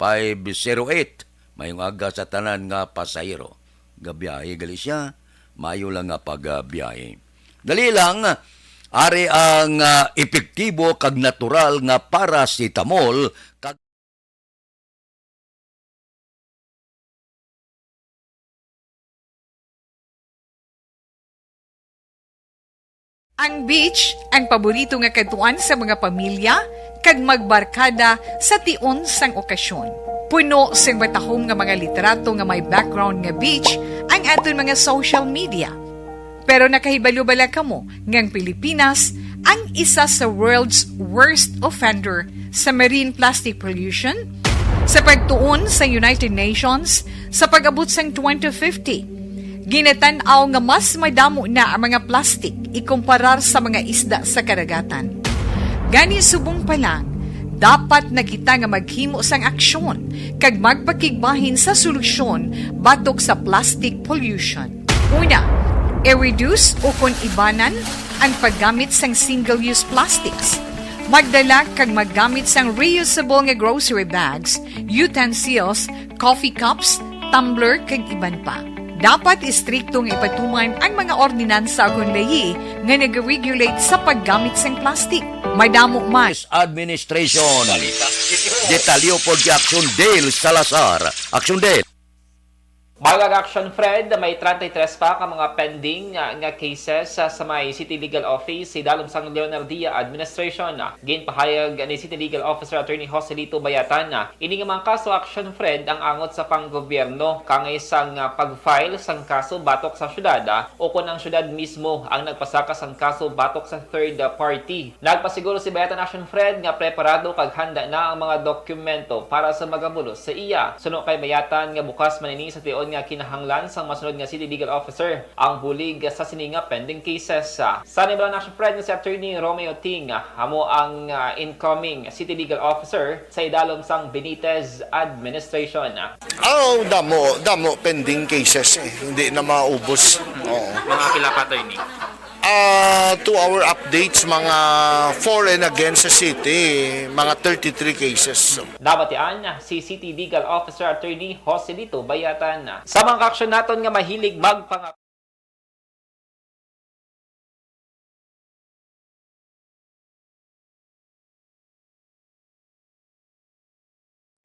Five zero eight. Mayong aga sa tanan nga pasahero. Gabiyahe gali siya. Mayo lang nga pagbiyahe. Dali lang, ari ang, ah, epektibo kag natural nga paracetamol kag Ang beach, ang paborito nga kadtuan sa mga pamilya kag magbarkada sa tion sang okasyon. Puno sing matahom nga mga litrato nga may background nga beach ang aton mga social media. Pero nakahibalo bala kamo nga ang Pilipinas ang isa sa world's worst offender sa marine plastic pollution? Sa pagtuon sa United Nations, sa pag-abot sang twenty fifty, ginatan-aw nga mas madamo na ang mga plastic ikumparar sa mga isda sa karagatan. Gani, subong pa lang, dapat na kita nga maghimo sang aksyon kag magpakigbahin sa solusyon batok sa plastic pollution. Una, i-reduce o kon ibanan ang paggamit sang single-use plastics. Magdala kag maggamit sang reusable nga grocery bags, utensils, coffee cups, tumbler, kag iban pa. Dapat istrikto nga ipatuman ang mga ordinansa ukon layi nga nag-regulate sa paggamit sang plastic. Madamo man. Administration. Detalyo pod kay Action Dale Salazar. Action Dale. Mga ka-Action Fred, may treinta y tres pa ka mga pending nga, nga cases sa, sa may City Legal Office sa idalom sang Leonardia Administration. Ginpahayag ni City Legal Officer Attorney Joselito Bayatan na ini nga mga kaso, Action Fred, ang angot sa panggobyerno kangay sang, ah, pag-file sang kaso batok sa syudad, ah, ukon ang syudad mismo ang nagpasaka sang kaso batok sa third, ah, party. Nagpasiguro si Bayatan Action Fred nga preparado kag handa na ang mga dokumento para sa magabulos sa iya. Suno kay Bayatan nga bukas man ini sa tion nga kinahanglan sang masunod nga City Legal Officer ang bulig sa sini nga pending cases. Sa nagbalaan, Action Fred, nga si Attorney Romeo Ting, ah, amo ang, ah, incoming City Legal Officer sa idalom sang Benitez administration. Oh, damo, damo pending cases eh. Hindi na maubos. Oo. Mga pila pa, Attorney? Ah, to our updates, mga for and against sa city, mga thirty-three cases. Nabatian si City Legal Officer Attorney Joselito Bayatan. Sa mga kaaksyon naton nga mahilig magpanga-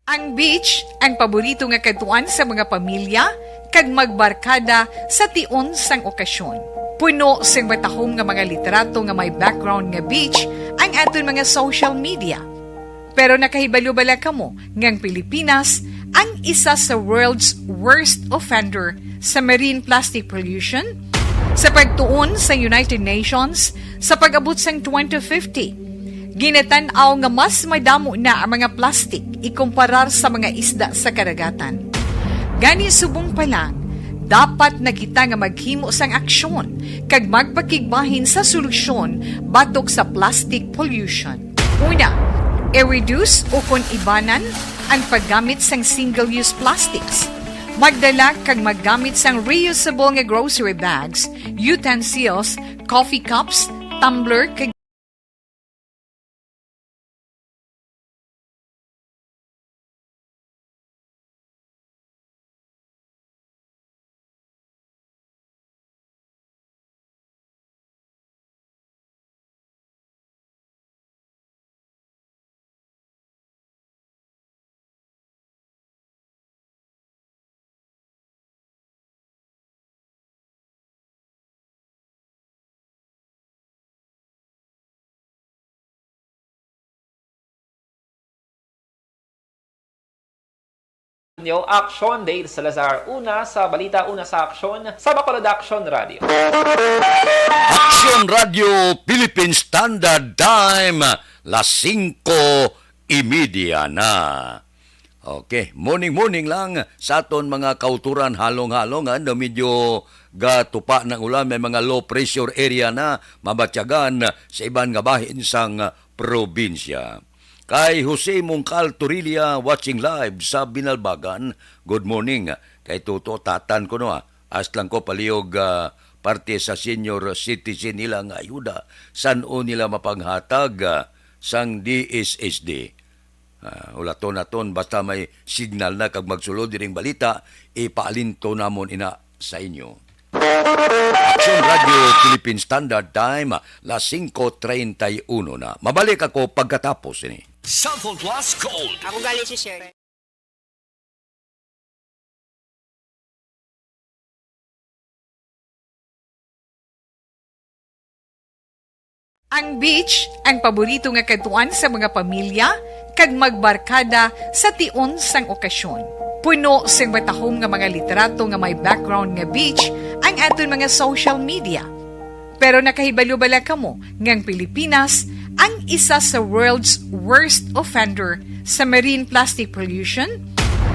Ang beach, ang paborito nga kadtuan sa mga pamilya kag magbarkada sa tion sang okasyon. Puno sing matahom nga mga litrato nga may background nga beach ang aton mga social media. Pero nakahibalo bala kamo nga ang Pilipinas ang isa sa world's worst offender sa marine plastic pollution? Sa pagtuon sa United Nations, sa pag-abot sang twenty fifty, ginatan-aw nga mas madamo na ang mga plastik ikumparar sa mga isda sa kadagatan. Gani, subong pa lang, dapat na kita nga maghimo sang aksyon kag magpakigbahin sa solusyon batok sa plastic pollution. Una, i-reduce ukon ibanan ang paggamit sang single-use plastics. Magdala kag maggamit sang reusable nga grocery bags, utensils, coffee cups, tumbler, kag Nyo, Action Dale Salazar. Una sa balita, una sa aksyon, sa Bacolod Action Radio. Action Radio Philippine Standard Time, las singko y media na. Okay, morning, morning lang sa aton mga kauturan, halong-halong, ano, medyo gatupa ng ulan, may mga low pressure area na mabatyagan sa iban nga bahin sang probinsya. Kay Jose Mongcal Torilla, watching live sa Binalbagan, good morning. Kay Toto, tatan ko, no, ah, ask lang ko palihog, ah, parte sa senior citizen nila nga ayuda, san-o nila mapanghatag, ah, sang D S S D. Ah, ulaton naton, basta may signal na kag magsulod diring balita, ipaalinto namon ina sa inyo. Action Radio Philippine Standard Time, las singko treinta y uno na. Mabalik ako pagkatapos ini. Cellphone Plus Gold. Ako galing si Sher. Ang beach, ang paborito nga kadtuan sa mga pamilya kag magbarkada sa tion sang okasyon. Puno sing matahom nga mga litrato nga may background nga beach ang aton mga social media. Pero nakahibalo bala kamo nga ang Pilipinas ang isa sa world's worst offender sa marine plastic pollution?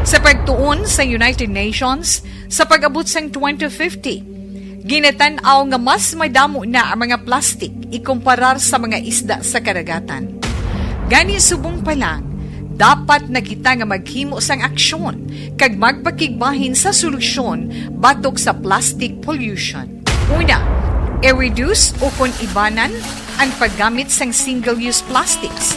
Sa pagtuon sa United Nations, sa pag-abot sang twenty fifty, ginatan-aw nga mas madamo na ang mga plastik ikumparar sa mga isda sa kadagatan. Gani, subong pa lang, dapat na kita nga maghimo sang aksyon kag magpakigbahin sa solusyon batok sa plastic pollution. Una, i-reduce ukon ibanan ang paggamit sang single-use plastics.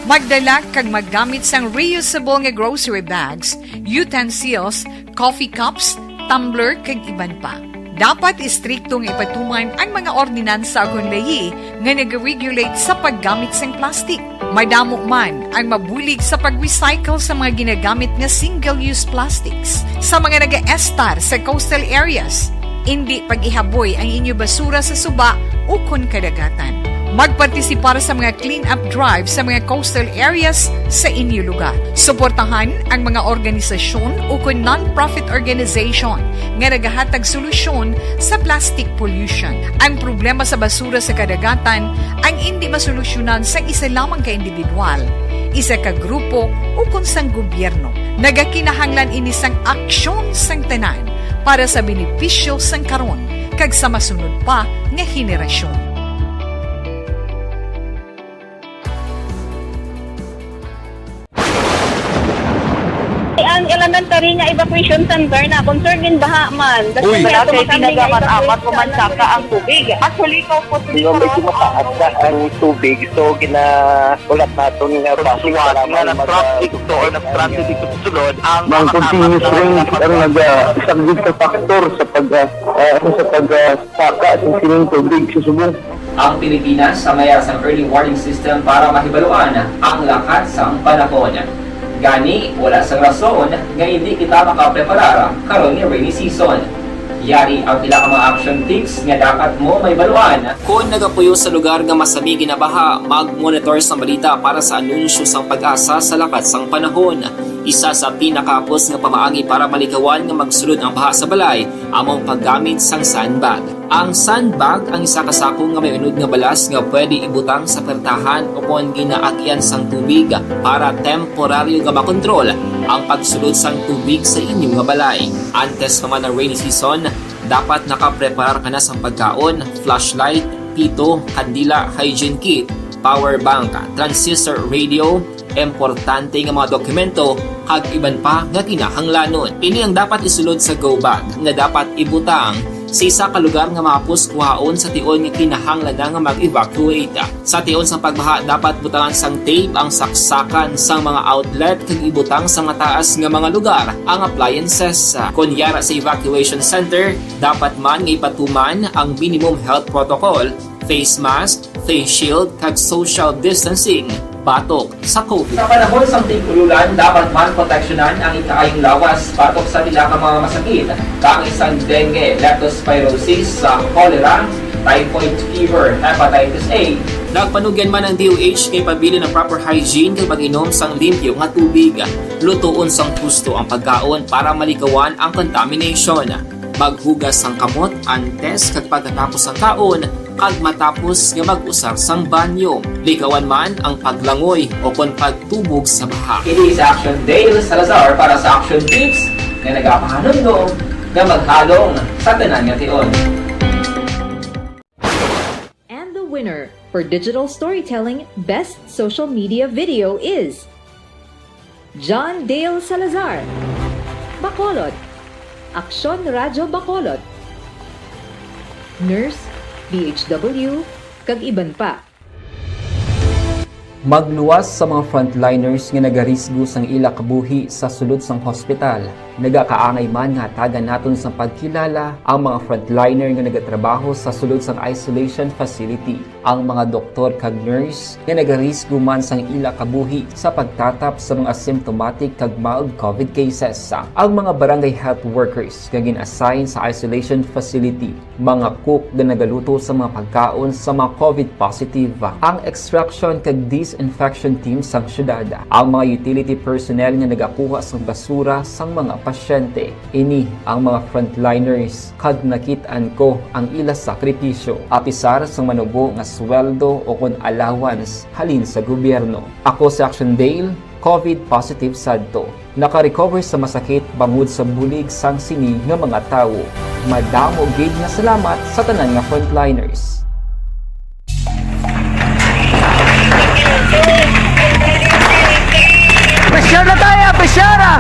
Magdala kag maggamit sang reusable nga grocery bags, utensils, coffee cups, tumbler, kag iban pa. Dapat istrikto nga ipatuman ang mga ordinansa ukon layi nga nag-regulate sa paggamit sang plastic. Madamo man ang mabulig sa pag-recycle sa mga ginagamit nga single-use plastics. Sa mga nagaestar sa coastal areas, indi pag-ihaboy ang inyo basura sa suba ukon kadagatan. Magpartisipar sa mga clean-up drive sa mga coastal areas sa inyo lugar. Suportahan ang mga organisasyon ukon non-profit organization nga nagahatag solusyon sa plastic pollution. Ang problema sa basura sa kadagatan ang indi masolusyonan sang isa lamang ka individual, isa ka grupo, ukon sang gobyerno. Nagakinahanglan ini sang aksyon sang tanan para sa benepisyo sang karon kag sa masunod pa nga henerasyon. Ang elementary nga evacuation center na concerned in baha man. Uy. Wala kay tinaga man amat ko man saka ang tubig. Actually, ko po. Di ba, medyo mataas na ang tubig, so ginahulat naton nga base para nga nag-traffic to or nag-transit dito sa sulod ang mga continuous rain ang nagasaglit sa factor sa pag, ah, ah, sa pag, ah, saka sa sining tubig sa subong. Ang Pilipinas sa mayar sang early warning system para mahibaluan ang lakat sang panahon. Gani, wala sang rason nga indi kita makapreparar karon nga rainy season. Yari ang pila ka mga action tips nga dapat mo mahibaluan. Kon nagapuyo sa lugar nga masami ginabaha, mag-monitor sang balita para sa anunsyo sang PAGASA sa lakat sang panahon. Isa sa pinakahapos nga pamaagi para malikawan nga magsulod ang baha sa balay amo ang paggamit sang sandbag. Ang sandbag ang isa ka sako nga may unod nga balas nga pwede ibutang sa pertahan ukon ginaagian sang tubig para temporaryo nga makontrol ang pagsulod sang tubig sa inyo nga balay. Antes pa man ang rainy season, dapat nakapreparar ka na sang pagkaon, flashlight, pito, kandila, hygiene kit, power bank, transistor radio, importante nga mga dokumento, kag iban pa nga kinahanglanon. Ini ang dapat isulod sa go bag nga dapat ibutang sa isa ka lugar nga mahapos kuhaon sa tion nga kinahanglan na nga mag-evacuate. Sa tion sang pagbaha, dapat butangan sang tape ang saksakan sang mga outlet kag ibutang sa mataas nga mga lugar ang appliances. Kon yara sa evacuation center, dapat man nga ipatuman ang minimum health protocol, face mask, face shield, kag social distancing batok sa COVID. Sa panahon sang tig-ululan, dapat man proteksyonan ang ikaayong lawas batok sa pila ka mga masakit, kaangay sang dengue, leptospirosis, sa cholera, typhoid fever, hepatitis A. Nagpanugyan man ang D O H nga ipabilin ang proper hygiene kag pag-inom sang limpyo nga tubig. Lutoon sang husto ang pagkaon para malikawan ang contamination. Maghugas sang kamot antes kag pagkatapos sang kaon kag matapos nga mag-usar sang banyo. Likawan man ang paglangoy o kon pagtubog sa baha. Ini si Action Dale Salazar para sa Action Tips nga nagapahanumdom nga maghalong sa tanan nga tion. And the winner for digital storytelling best social media video is John Dale Salazar, Bacolod, Aksyon Radyo Bacolod, Nurse, B H W, kag iban pa. Magluwas sa mga frontliners nga nagarisgo sang ila kabuhi sa sulod sang hospital. Nagakaangay man nga hatagan naton sang pagkilala ang mga frontliner nga nagatrabaho sa sulod sang isolation facility, ang mga doktor kag nurse nga nagarisgo man sang ila kabuhi sa pagtatap sa mga asymptomatic kag mild COVID cases, ang mga barangay health workers nga gin-assign sa isolation facility, mga cook nga nagaluto sa mga pagkaon sa mga COVID positive, ang extraction kag disinfection team sang syudad, ang mga utility personnel nga nagakuha sang basura sang mga pasyente. Ini ang mga frontliners kag nakit-an ko ang ila sakripisyo. Apisar sang manubo nga sweldo o kon allowance halin sa gobyerno. Ako si Action Dale, COVID positive sadto. Naka-recover sa masakit bangod sa bulig sang sini nga mga tawo. Madamo gid nga salamat sa tanan nga frontliners. Pressure na tayo! Pressure na!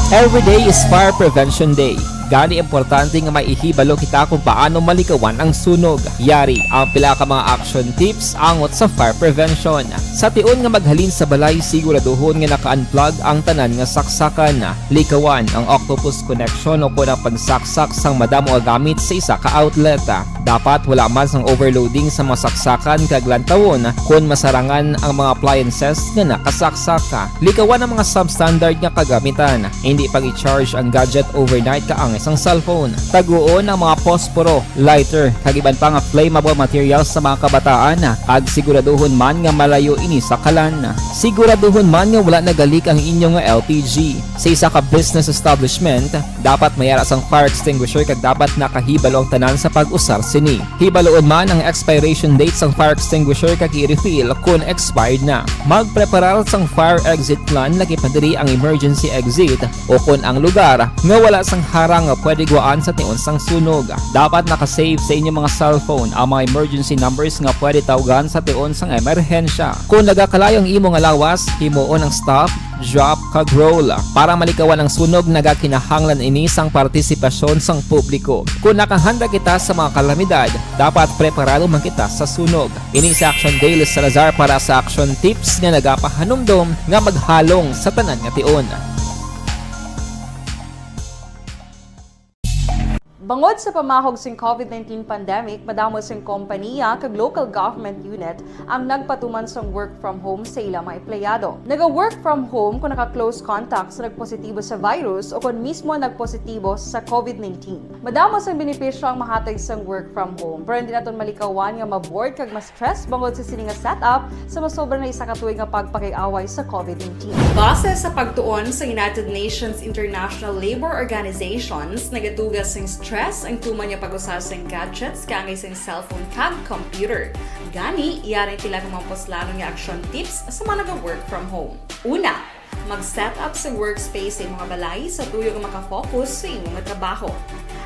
Every day is Fire Prevention Day. Gani, importante nga may ihibalo kita kung paano malikawan ang sunog. Yari ang pila ka mga action tips angot sa fire prevention. Sa tion nga maghalin sa balay, siguraduhon nga naka-unplug ang tanan nga saksakan. Likawan ang octopus connection o kon ang pagsaksak sang madamo nga gamit sa isa ka outlet. Dapat wala man sang overloading sa mga saksakan kag lantawon kon masarangan ang mga appliances nga nakasaksak. Likawan ang mga substandard nga kagamitan. Hindi pag-i-charge ang gadget overnight kaangay sang cellphone. Taguon ang mga posporo, lighter, kag iban pa nga flammable materials sa mga kabataan, kag siguraduhon man nga malayo ini sa kalan. Siguraduhon man nga wala nagalik ang inyo nga L P G. Sa isa ka business establishment, dapat may ara sang fire extinguisher kag dapat nakahibalo ang tanan sa pag-usar sini. Hibaluon man ang expiration date sang fire extinguisher kag i-refill kon expired na. Magpreparar sang fire exit plan, laki pa diri ang emergency exit o kon ang lugar nga wala sang harang nga pwede gwaan sa tion sang sunog. Dapat naka-save sa inyo mga cellphone ang mga emergency numbers nga pwede tawgan sa tion sang emerhensya. Kon nagakalayo ang imo nga lawas, himuon ang stop, drop, kag roll. Para malikawan ang sunog, nagakinahanglan ini sang partisipasyon sang publiko. Kon nakahanda kita sa mga kalamidad, dapat preparado man kita sa sunog. Ini si Action Daily Salazar para sa Action Tips nga nagapahanumdom nga maghalong sa tanan nga tion. Bangod sa pamahog sing COVID nineteen pandemic, madamo sing kompaniya kag local government unit ang nagpatuman sang work from home sa ila mga empleyado. Naga-work from home kung naka-close contact sa nagpositibo sa virus o kon mismo nagpositibo sa COVID nineteen. Madamo sang benepisyo ang mahatag sang work from home, pero hindi naton malikawan nga ma-bored kag ma-stress bangod sa sini nga setup sa masobra na isa ka tuig nga pagpakig-away sa COVID nineteen. Base sa pagtuon sa United Nations International Labour Organizations, nagatuga sing stress ang tuman nga pag-usar sing gadgets kaangay sing cellphone kag computer. Gani, yari ang pila ka mga puslanon nga action tips sa mga naga-work from home. Una, mag-set up sa workspace sa imong balay sa tuyo nga makafocus sa imong trabaho.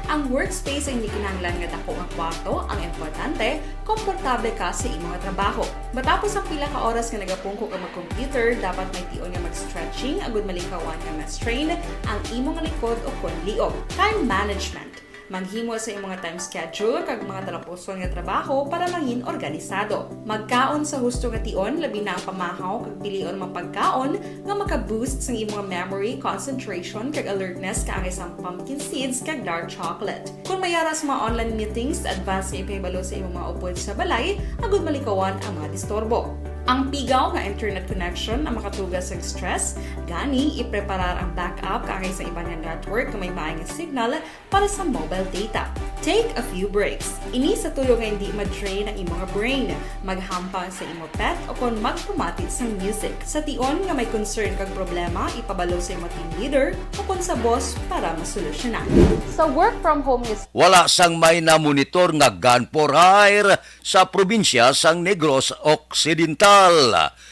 Ang workspace ay hindi kinahanglan nga dako nga kwarto, ang importante, komportable ka sa imong trabaho. Matapos ang pila ka oras nga nagapungko ka mag-computer, dapat may tion nga mag-stretching agud malikawan nga ma-strain ang imong likod o kon liog. Time management. Maghimo sa imong time schedule kag mga talapuson nga trabaho para mangin organisado. Magkaon sa husto nga tion, labi na ang pamahaw kag pilion mga pagkaon nga maka-boost sang imong memory, concentration, kag alertness kaangay sang pumpkin seeds kag dark chocolate. Kung may ara sa mga online meetings, advance nga ipahibalo sa imong mga upod sa balay agud malikawan ang mga disturbo. Ang pigaw nga internet connection ang makatuga sang stress, gani ipreparar ang backup kaangay sa iban nga network nga may maay nga signal para sa mobile data. Take a few breaks. Ini sa tuyo nga hindi ma-drain ang imo nga brain. Maghampang sa imo pet o kon magpamati sang music. Sa tion nga may concern kag problema, ipabalo sa imo team leader o kon sa boss para masolusyonan. Sa work from home nga Wala sang may namonitor nga gun for hire sa probinsya sang Negros Occidental.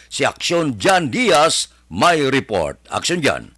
Si Action Jan Diaz may report. Action Jan.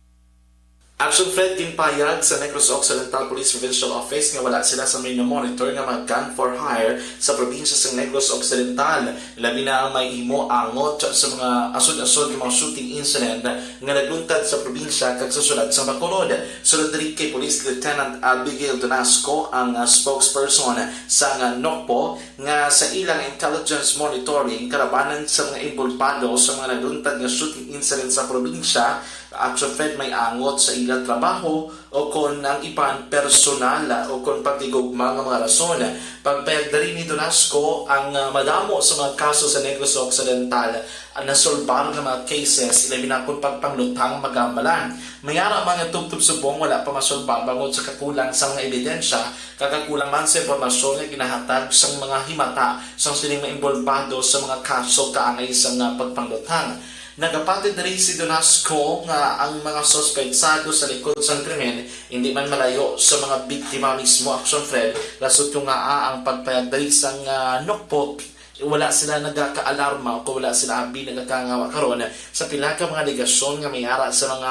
Action Fred, ginpahayag sa Negros Occidental Police Provincial Office nga wala sila sa may namonitor nga mga gun for hire sa probinsya sa Negros Occidental, labi na ang may himo angot sa mga asod-asod nga mga shooting incident nga nagluntad sa probinsya kag sa syudad sa Bacolod. Sulod diri kay Police Lieutenant Abigail Donasco, ang, ah, spokesperson sa, ah, NOCPO, nga sa ilang intelligence monitoring, kalabanan sa mga involbado sa mga nagluntad nga shooting incident sa probinsya, Action Fred, may angot sa ila trabaho o kon ang iban personal o kon pagtigugma nga mga rason. Pagpayag diri ni Donasco, ang, ah, madamo sa mga kaso sa Negros Occidental, ah, nasolbar nga mga cases, ilabi na kon pagpangluthang magambalan. May ara man nga tubtob subong wala pa masolbar bangod sa kakulang sa mga ebidensya, kag kakulang man sa impormasyon nga ginahatag sang mga himata sang sining mga involbado sa mga kaso kaangay sang, ah, pagpangluthang. Nagapati diri si Donasco nga ang mga suspetsado sa likod sang krimen hindi man malayo sa mga biktima mismo, Action Fred, lasot ko nga, ah, ang pagpayag diri sang, ah, NOCPO Wala sila nagakaalarma o kung wala sila abi nagakaangawa karon sa pila ka mga alegasyon nga may ara sa mga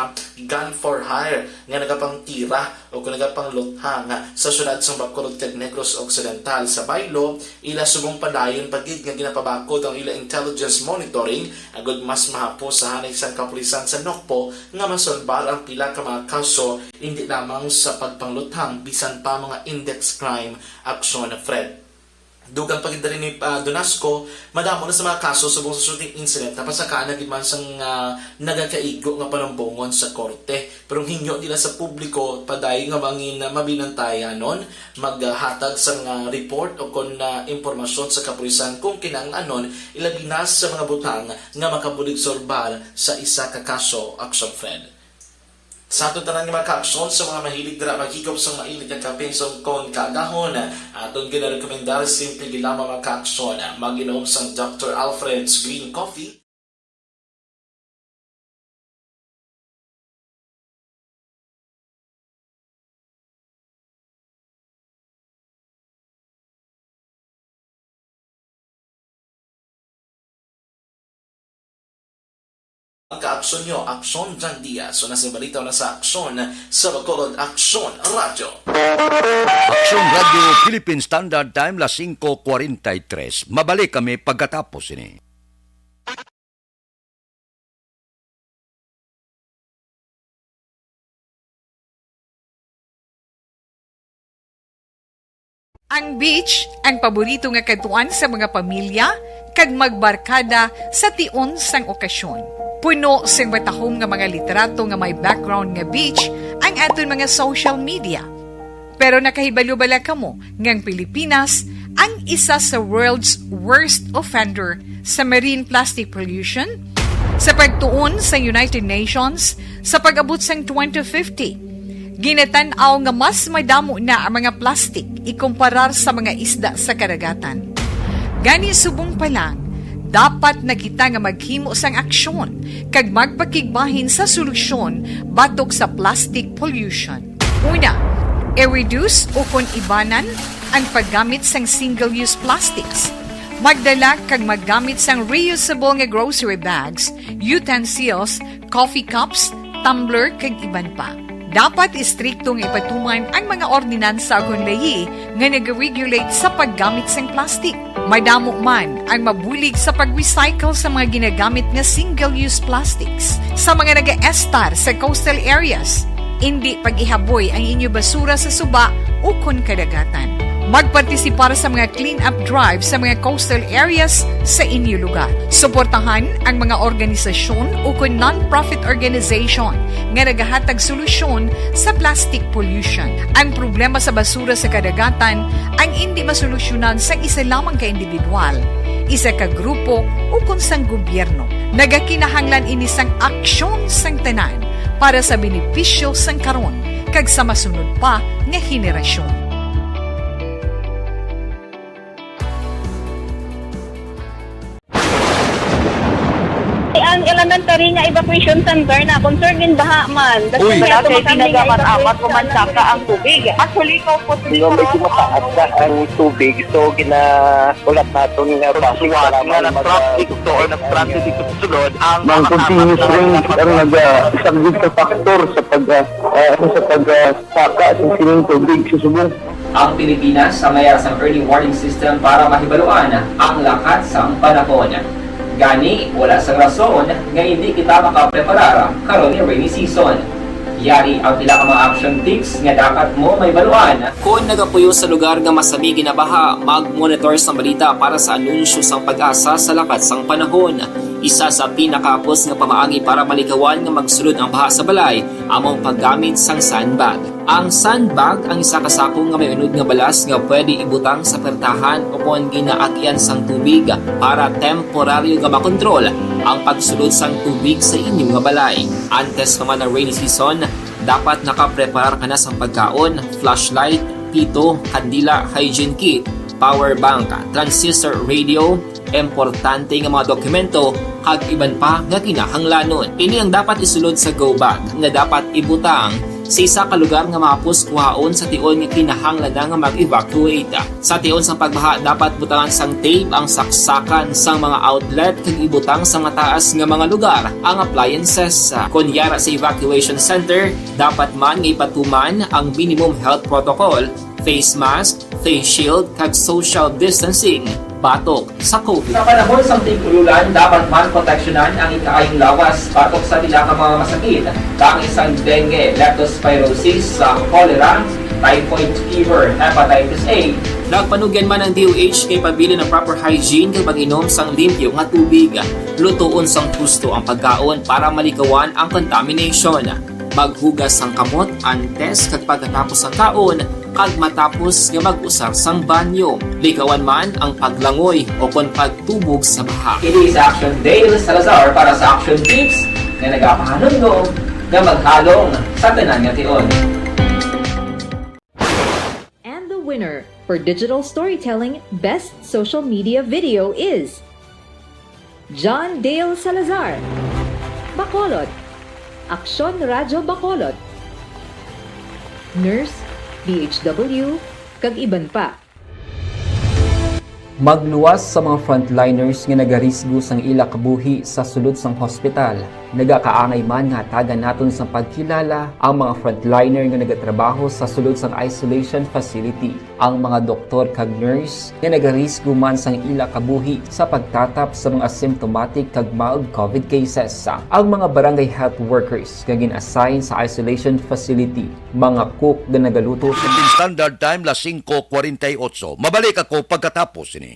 gun for hire nga nagapangtira o kung nagapangluthang sa siyudad sang Bacolod kag Negros Occidental. Sa baylo, ila subong padayon pa gid nga ginapabakod ang ila intelligence monitoring agud mas mahapos sa hanay sang kapulisan sa Nocpo nga masolbar ang pila ka mga kaso, hindi lamang sa pagpangluthang bisan pa mga index crime aksyon, Fred. Dugang pa gid diri ni, ah, Donasco, madamo na sa mga kaso subong sa shooting incident, napasakaan na gid man sang, ah, nagakaigo nga panumbongon sa korte. Pero ang hinyo nila sa publiko, padayon nga bangin, ah, mabinantayanon, maghatag sang, ah, report o kon, ah, impormasyon sa kapulisan kung kinahanglanon, ilabi na sa mga butang nga makabulig solbar sa isa ka kaso, Action Fred. Sa aton tanan nga mga kaaksyon, sa mga mahilig dira maghigop sang mainit nga kape sa kon kaagahon, aton ginarekomendar simple gid lamang mga kaaksyon, mag-inom sang Doctor Alfred's Green Coffee. Ang kaaksyon nyo, Aksyon Jan Diaz. So, nasa balita na sa Aksyon sa Bacolod, Aksyon Radyo. Aksyon Radyo, Philippine Standard Time, las singko kwarenta y tres. Mabalik kami pagkatapos ini. Ang beach ang paborito nga kadtuan sa mga pamilya kag magbarkada sa tion sang okasyon. Puno sing matahom nga mga litrato nga may background nga beach ang aton mga social media. Pero nakahibalo bala kamo nga ang Pilipinas ang isa sa world's worst offender sa marine plastic pollution? Sa pagtuon sa United Nations, sa pag-abot sang twenty fifty, ginatan-aw nga mas madamo na ang mga plastik ikumparar sa mga isda sa kadagatan. Gani, subong pa lang, dapat na kita nga maghimo sang aksyon kag magpakigbahin sa solusyon batok sa plastic pollution. Una, i-reduce ukon ibanan ang paggamit sang single-use plastics. Magdala kag maggamit sang reusable nga grocery bags, utensils, coffee cups, tumbler, kag iban pa. Dapat istrikto nga ipatuman ang mga ordinansa ukon layi nga nag-regulate sa paggamit sang plastic. Madamo man ang mabulig sa pag-recycle sa mga ginagamit nga single-use plastics. Sa mga nagaestar sa coastal areas, indi pag-ihaboy ang inyo basura sa suba ukon kadagatan. Magpartisipar sa mga clean-up drive sa mga coastal areas sa inyo lugar. Suportahan ang mga organisasyon ukon non-profit organization nga nagahatag solusyon sa plastic pollution. Ang problema sa basura sa kadagatan ang indi masolusyonan sang isa lamang ka individual, isa ka grupo, ukon sang gobyerno. Nagakinahanglan ini sang aksyon sang tanan para sa benepisyo sang karon kag sa masunod pa nga henerasyon. Ang elementary nga evacuation center na concern din baha man. Uy, wala kay tinaga man amat, umansaka ang tubig. Actually, ko po, medyo mataas na ang tubig, so gina-, ulat naton nga basi nga nag-traffic to or nag-transit dito sa sulod ang mga continuous rains ang nagasaglit sa factor sa pag, ah, ah, sa pag, ah, saka sa sining tubig sa subong. Ang Pilipinas ang may ara sang early warning system para mahibaluan ang lakat sang panahon. Gani, wala sang rason nga indi kita makapreparar karon nga rainy season. Yari ang pila ka mga action tips nga dapat mo mahibaluan. Kon nagapuyo sa lugar nga masami ginabaha, mag-monitor sang balita para sa anunsyo sang PAGASA sa lakat sang panahon. Isa sa pinakahapos nga pamaagi para malikawan nga magsulod ang baha sa balay amo ang paggamit sang sandbag. Ang sandbag ang isa ka sako nga may unod nga balas nga pwede ibutang sa pertahan ukon ginaagian sang tubig para temporaryo nga makontrol ang pagsulod sang tubig sa inyo nga balay. Antes pa man ang rainy season, dapat nakapreparar ka na sang pagkaon, flashlight, pito, kandila, hygiene kit, power bank, transistor radio, importante nga mga dokumento, kag iban pa nga kinahanglanon. Ini ang dapat isulod sa go bag nga dapat ibutang sa isa ka lugar nga mahapos kuhaon sa tion nga kinahanglan na nga mag-evacuate. Sa tion sang pagbaha, dapat butangan sang tape ang saksakan sang mga outlet kag ibutang sa mataas nga mga lugar ang appliances. Kon yara sa evacuation center, dapat man nga ipatuman ang minimum health protocol, face mask, face shield, kag social distancing batok sa COVID. Sa panahon sang tig-ululan, dapat man proteksyonan ang ikaayong lawas batok sa pila ka mga masakit, kaangay sang dengue, leptospirosis, sa cholera, typhoid fever, hepatitis A. Nagpanugyan man ang D O H kay pabilin ang proper hygiene kag pag-inom sang limpyo nga tubig. Lutoon sang husto ang pagkaon para malikawan ang contamination. Maghugas sang kamot antes kag pagkatapos sang kaon, kag matapos nga mag-usar sang banyo. Likawan man ang paglangoy o kon pagtubog sa baha. Ini si Action Dale Salazar para sa Action Tips nga nagapahanumdom nga maghalong sa tanan nga tion. And the winner for digital storytelling best social media video is John Dale Salazar, Bacolod, Aksyon Radyo Bacolod, Nurse, D H W, kag iban pa. Magluwas sa mga frontliners nga nagarisgo sang ila kabuhi sa sulod sang hospital. Nagakaangay man nga hatagan naton sang pagkilala ang mga frontliner nga nagatrabaho sa sulod sang isolation facility. Ang mga doktor kag nurse nga nagarisgo man sang ila kabuhi sa pagtatap sa mga symptomatic kag mild COVID cases. Ang mga barangay health workers nga gin-assign sa isolation facility, mga cook nga nagaluto sa Philippine Standard Time, las singko kwarenta y ocho. Mabalik ako pagkatapos sini.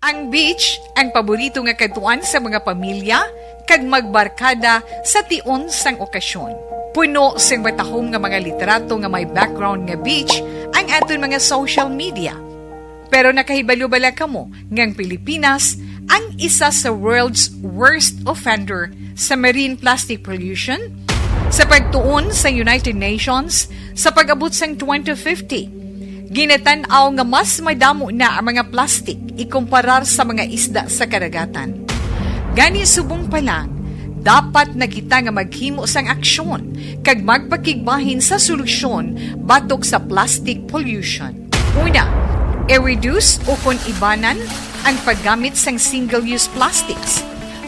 Ang beach ang paborito nga kadtuan sa mga pamilya kag magbarkada sa tion sang okasyon. Puno sing matahom nga mga litrato nga may background nga beach ang aton mga social media. Pero nakahibalo bala kamo nga ang Pilipinas ang isa sa world's worst offender sa marine plastic pollution? Sa pagtuon sa United Nations, sa pag-abot sang twenty fifty, ginatan-aw nga mas madamo na ang mga plastik ikumparar sa mga isda sa kadagatan. Gani, subong pa lang, dapat na kita nga maghimo sang aksyon kag magpakigbahin sa solusyon batok sa plastic pollution. Una, i-reduce ukon ibanan ang paggamit sang single-use plastics.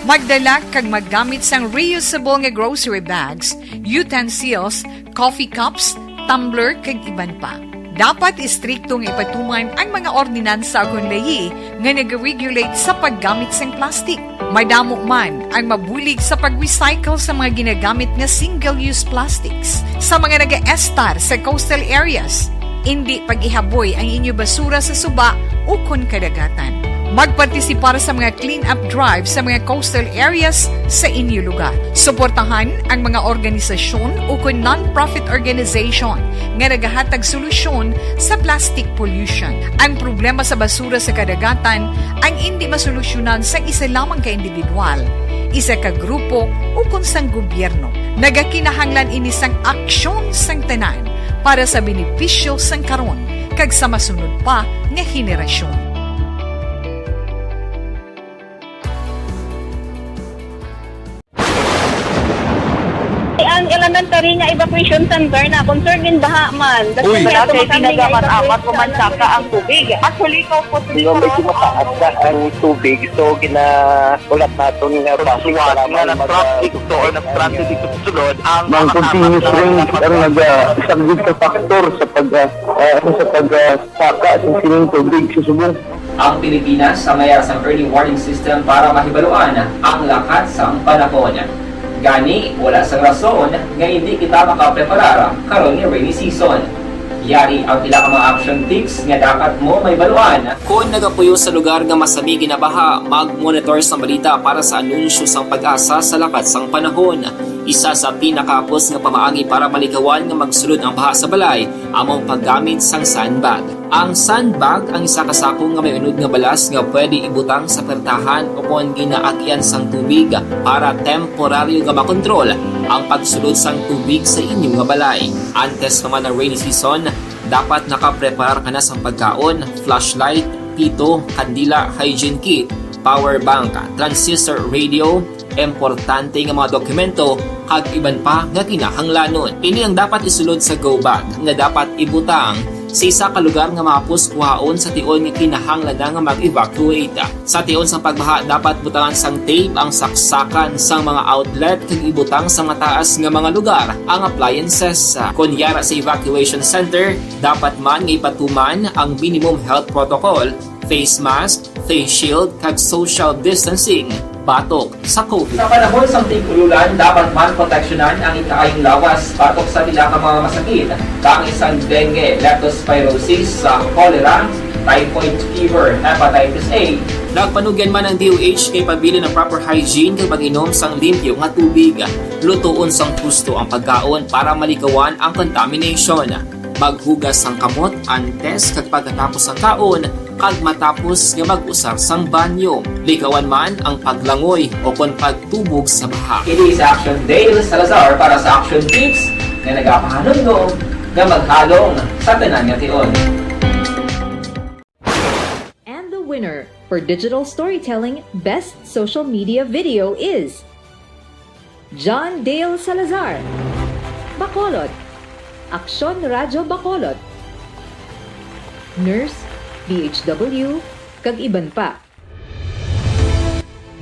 Magdala kag maggamit sang reusable nga grocery bags, utensils, coffee cups, tumbler, kag iban pa. Dapat istrikto nga ipatuman ang mga ordinansa ukon layi nga nag-regulate sa paggamit sang plastic. Madamo man ang mabulig sa pag-recycle sa mga ginagamit nga single-use plastics. Sa mga nagaestar sa coastal areas, indi pag-ihaboy ang inyo basura sa suba ukon kadagatan. Magpartisipar sa mga clean-up drive sa mga coastal areas sa inyo lugar. Suportahan ang mga organisasyon ukon non-profit organization nga nagahatag solusyon sa plastic pollution. Ang problema sa basura sa kadagatan ang indi masolusyonan sang isa lamang ka individual, isa ka grupo, ukon sang gobyerno. Nagakinahanglan ini sang aksyon sang tanan para sa benepisyo sang karon kag sa masunod pa nga henerasyon. Ang elementary nga evacuation center na concern din baha man. Uy. Wala kay tinaga man amat ko man saka ang tubig. Actually, ko po Yung medyo mataas na ang tubig, so ginaulat naton nga basi Suwat nga nag-traffic to or nag-transit dito sa sulod ang mga continuous rain ang nagasaglit sa factor sa pag, ah, ah, sa pag, ah, saka sa sining tubig sa subong. Ang Pilipinas ang may sang early warning system para mahibaluan ang lakat sang panahon. Gani, wala sang rason nga hindi kita makapreparar karon nga rainy season. Yari ang pila ka mga action tips nga dapat mo mahibaluan. Kon nagapuyo sa lugar nga masami ginabaha, mag-monitor sang balita para sa anunsyo sang PAGASA sa lakat sang panahon. Isa sa pinakahapos nga pamaagi para malikawan nga magsulod ang baha sa balay amo ang paggamit sang sandbag. Ang sandbag ang isa ka sako nga may unod nga balas nga pwede ibutang sa pertahan o kon ginaagian sang tubig para temporaryo nga makontrol ang pagsulod sang tubig sa inyo nga balay. Antes pa man ang rainy season, dapat nakapreparar ka na sang pagkaon, flashlight, pito, kandila, hygiene kit, power bank, transistor radio, importante nga mga dokumento, kag iban pa nga kinahanglanon. Ini ang dapat isulod sa go bag nga dapat ibutang sa isa ka lugar nga mahapos kuhaon sa tion nga kinahanglan na nga mag-evacuate. Sa tion sang pagbaha, dapat butangan sang tape ang saksakan sang mga outlet kag ibutang sa mataas nga mga lugar ang appliances. Kon yara sa evacuation center, dapat man nga ipatuman ang minimum health protocol, face mask, face shield, kag social distancing batok sa COVID. Sa panahon sang tig-ululan, dapat man proteksyonan ang ikaayong lawas batok sa pila ka mga masakit, kaangay sang dengue, leptospirosis, sa cholera, typhoid fever, hepatitis A. Nagpanugyan man ang D O H kay pabilin ang proper hygiene kag pag-inom sang limpyo nga tubig. Lutoon sang husto ang pagkaon para malikawan ang contamination. Maghugas sang kamot antes kag pagkatapos sang kaon, kag matapos nga mag-usar sang banyo. Likawan man ang paglangoy o kon pagtubog sa baha. Ini si Action Dale Salazar para sa Action Tips nga nagapahanumdom nga maghalong sa tanan nga tion. And the winner for digital storytelling best social media video is John Dale Salazar, Bacolod, Aksyon Radyo Bacolod, Nurse, D H W, kag iban pa.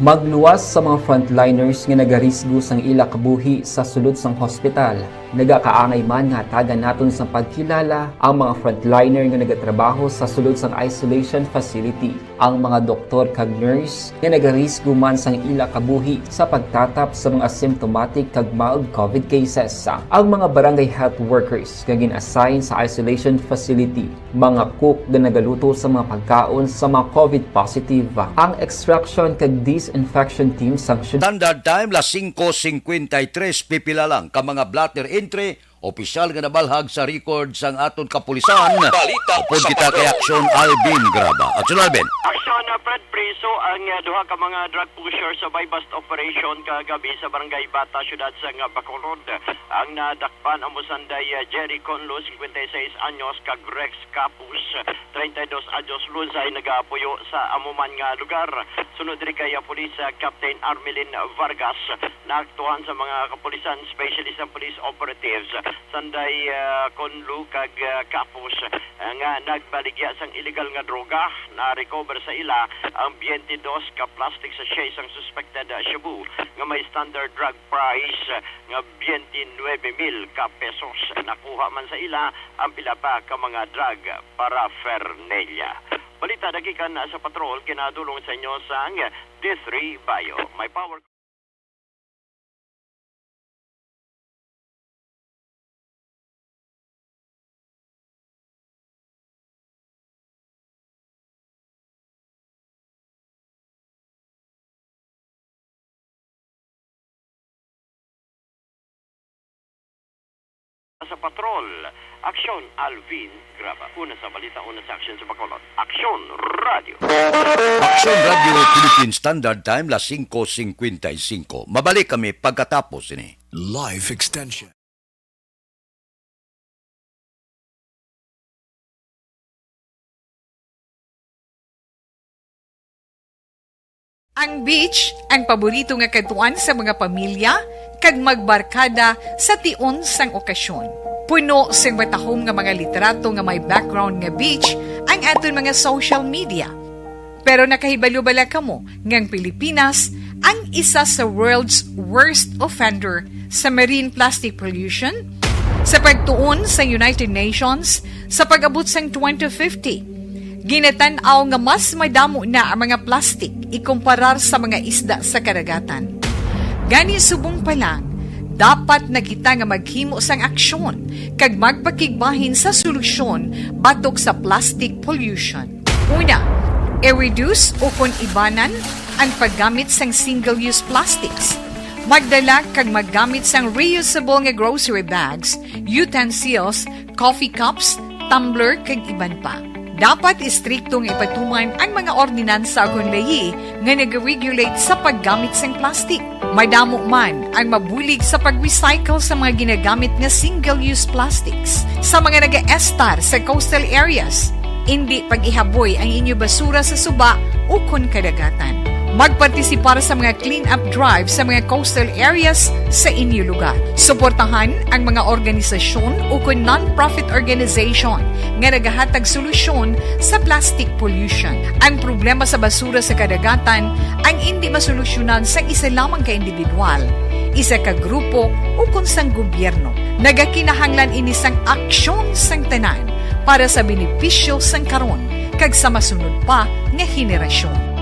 Magluwas sa mga frontliners nga nagarisgo sang ila kabuhi sa sulod sang hospital. Nagakaangay man nga hatagan naton sang pagkilala ang mga frontliner nga nagatrabaho sa sulod sang isolation facility, ang mga doktor kag nurse nga nagarisgo man sang ila kabuhi sa pagtatap sa mga symptomatic kag mild COVID cases, ang mga barangay health workers nga gin-assign sa isolation facility, mga cook nga nagaluto sa mga pagkaon sa mga COVID positive, ang extraction kag disinfection team sang syudad. Standard Time, las singko singkwenta y tres, pipila lang ka mga blotter entry, opisyal nga nabalhag sa record sang aton kapulisan. Balita upod sa kita kay Patrol. Aksyon Alvin Graba. Aksyon Alvin. Aksyon, uh, Fred, priso ang, uh, duha ka mga drug pushers sa buy-bust operation kagabi sa Barangay Bata, siyudad sang, uh, Bacolod. Ang nadakpan amo sanday, uh, Jerry Conlo, singkwenta y seis anyos, kag Rex Capus, treinta y dos anyos, lunsay nagapuyo sa amo man nga lugar. Sunod diri kay, uh, Police, uh, Captain Armelin Vargas, naaktuhan sa mga kapulisan, specialist and police operatives, sanday, ah, Conlo kag, ah, Capus, ah, nga nagbaligya sang iligal nga droga. Na-recover sa ila ang twenty-dos ka plastic sachet sang suspected, ah, shabu nga may standard drug price, ah, nga twenty-nuebe mil ka pesos. Nakuha man sa ila ang pila pa ka mga drug paraphernalia. Balita dagikan sa Patrol, ginadulong sa inyo sang D three Bio. May power sa Patrol. Aksyon, Alvin Graba. Una sa balita, una sa aksyon sa Bacolod. Aksyon Radio. Aksyon Radio Philippine Standard Time, las singko singkwenta y singko. Mabalik kami pagkatapos ini. Life Extension. Ang beach, ang paborito nga kadtuan sa mga pamilya, kag magbarkada sa tion sang okasyon. Puno sing matahom nga mga litrato nga may background nga beach ang aton mga social media. Pero nakahibalo bala kamo nga ang Pilipinas ang isa sa world's worst offender sa marine plastic pollution? Sa pagtuon sa United Nations, sa pag-abot sang twenty fifty, ginatan-aw nga mas madamo na ang mga plastic ikumparar sa mga isda sa karagatan. Gani, subong pa lang, dapat na kita nga maghimo sang aksyon kag magpakigbahin sa solusyon batok sa plastic pollution. Una, i-reduce o kon ibanan ang paggamit sang single-use plastics. Magdala kag maggamit sang reusable nga grocery bags, utensils, coffee cups, tumbler, kag iban pa. Dapat istrikto nga ipatuman ang mga ordinansa kon layi nga nag-regulate sa paggamit sang plastic. Madamo man ang mabulig sa pag-recycle sa mga ginagamit nga single-use plastics. Sa mga nagaestar sa coastal areas, Indi pag-ihaboy ang inyo basura sa suba ukon kadagatan. Magpartisipar sa mga clean-up drive sa mga coastal areas sa inyo lugar. Suportahan ang mga organisasyon ukon non-profit organization nga nagahatag solusyon sa plastic pollution. Ang problema sa basura sa kadagatan ang indi masolusyonan sang isa lamang ka individual, isa ka grupo, ukon sang gobyerno. Nagakinahanglan ini sang aksyon sang tanan para sa benepisyo sang karon kag sa masunod pa nga henerasyon.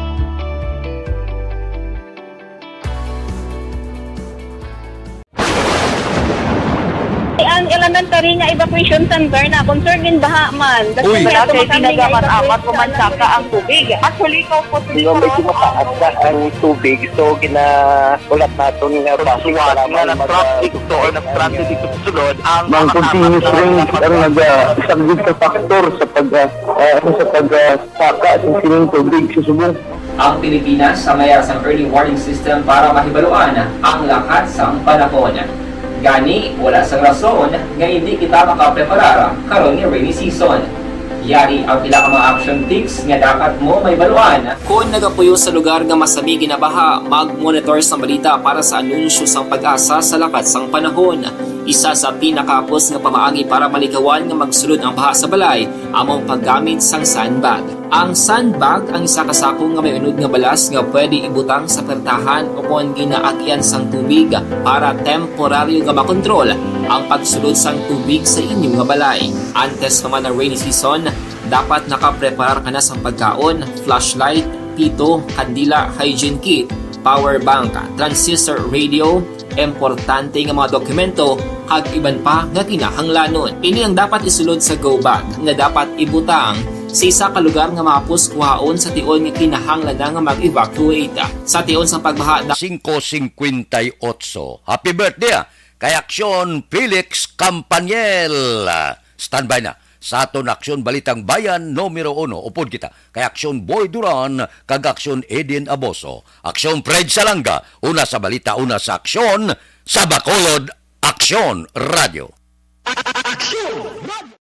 Ang elementary nga evacuation center na concerned in baha man. Uy. Wala kay tinaga man amat ko man saka ang tubig. Actually, ko po. Di ba, medyo mataas na ang tubig, so ginahulat naton nga basi nga nag-traffic to or nag-transit dito sa sulod ang Ang continuous rain ang nag-, ah, isa gid ka factor sa pag, ah, ah, ano, sa pag, ah, saka sa sining tubig sa subong. Ang Pilipinas sa mayar sang early warning system para mahibaluan ang lakat sang panahon. Gani, wala sang rason nga indi kita makapreparar karon nga rainy season. Yari ang pila ka mga action tips nga dapat mo mahibaluan. Kon nagapuyo sa lugar nga masami ginabaha, mag-monitor sang balita para sa anunsyo sang PAGASA sa lakat sang panahon. Isa sa pinakahapos nga pamaagi para malikawan nga magsulod ang baha sa balay amo ang paggamit sang sandbag. Ang sandbag ang isa ka sako nga may unod nga balas nga pwede ibutang sa pertahan o kon ginaagyan sang tubig para temporaryo nga makontrol ang pagsulod sang tubig sa inyo nga balay. Antes pa man ang rainy season, dapat nakapreparar ka na sang pagkaon, flashlight, pito, kandila, hygiene kit, power bank, transistor radio, importante nga mga dokumento, kag iban pa nga kinahanglanon. Ini ang dapat isulod sa go bag nga dapat ibutang sa isa ka lugar nga mahapos kuhaon sa tion nga kinahanglan na nga mag-evacuate. Sa tion sang pagbaha, da- Singko singkwenta y otso. Happy birthday, ah, kay Aksyon Felix Campaniel. Standby na sa aton Aksyon Balitang Bayan numero uno. Upod kita kay Aksyon Boy Duran kag Aksyon Eden Aboso. Aksyon Fred Salanga, una sa balita, una sa aksyon, sa Bacolod, Aksyon Radio. Aksyon!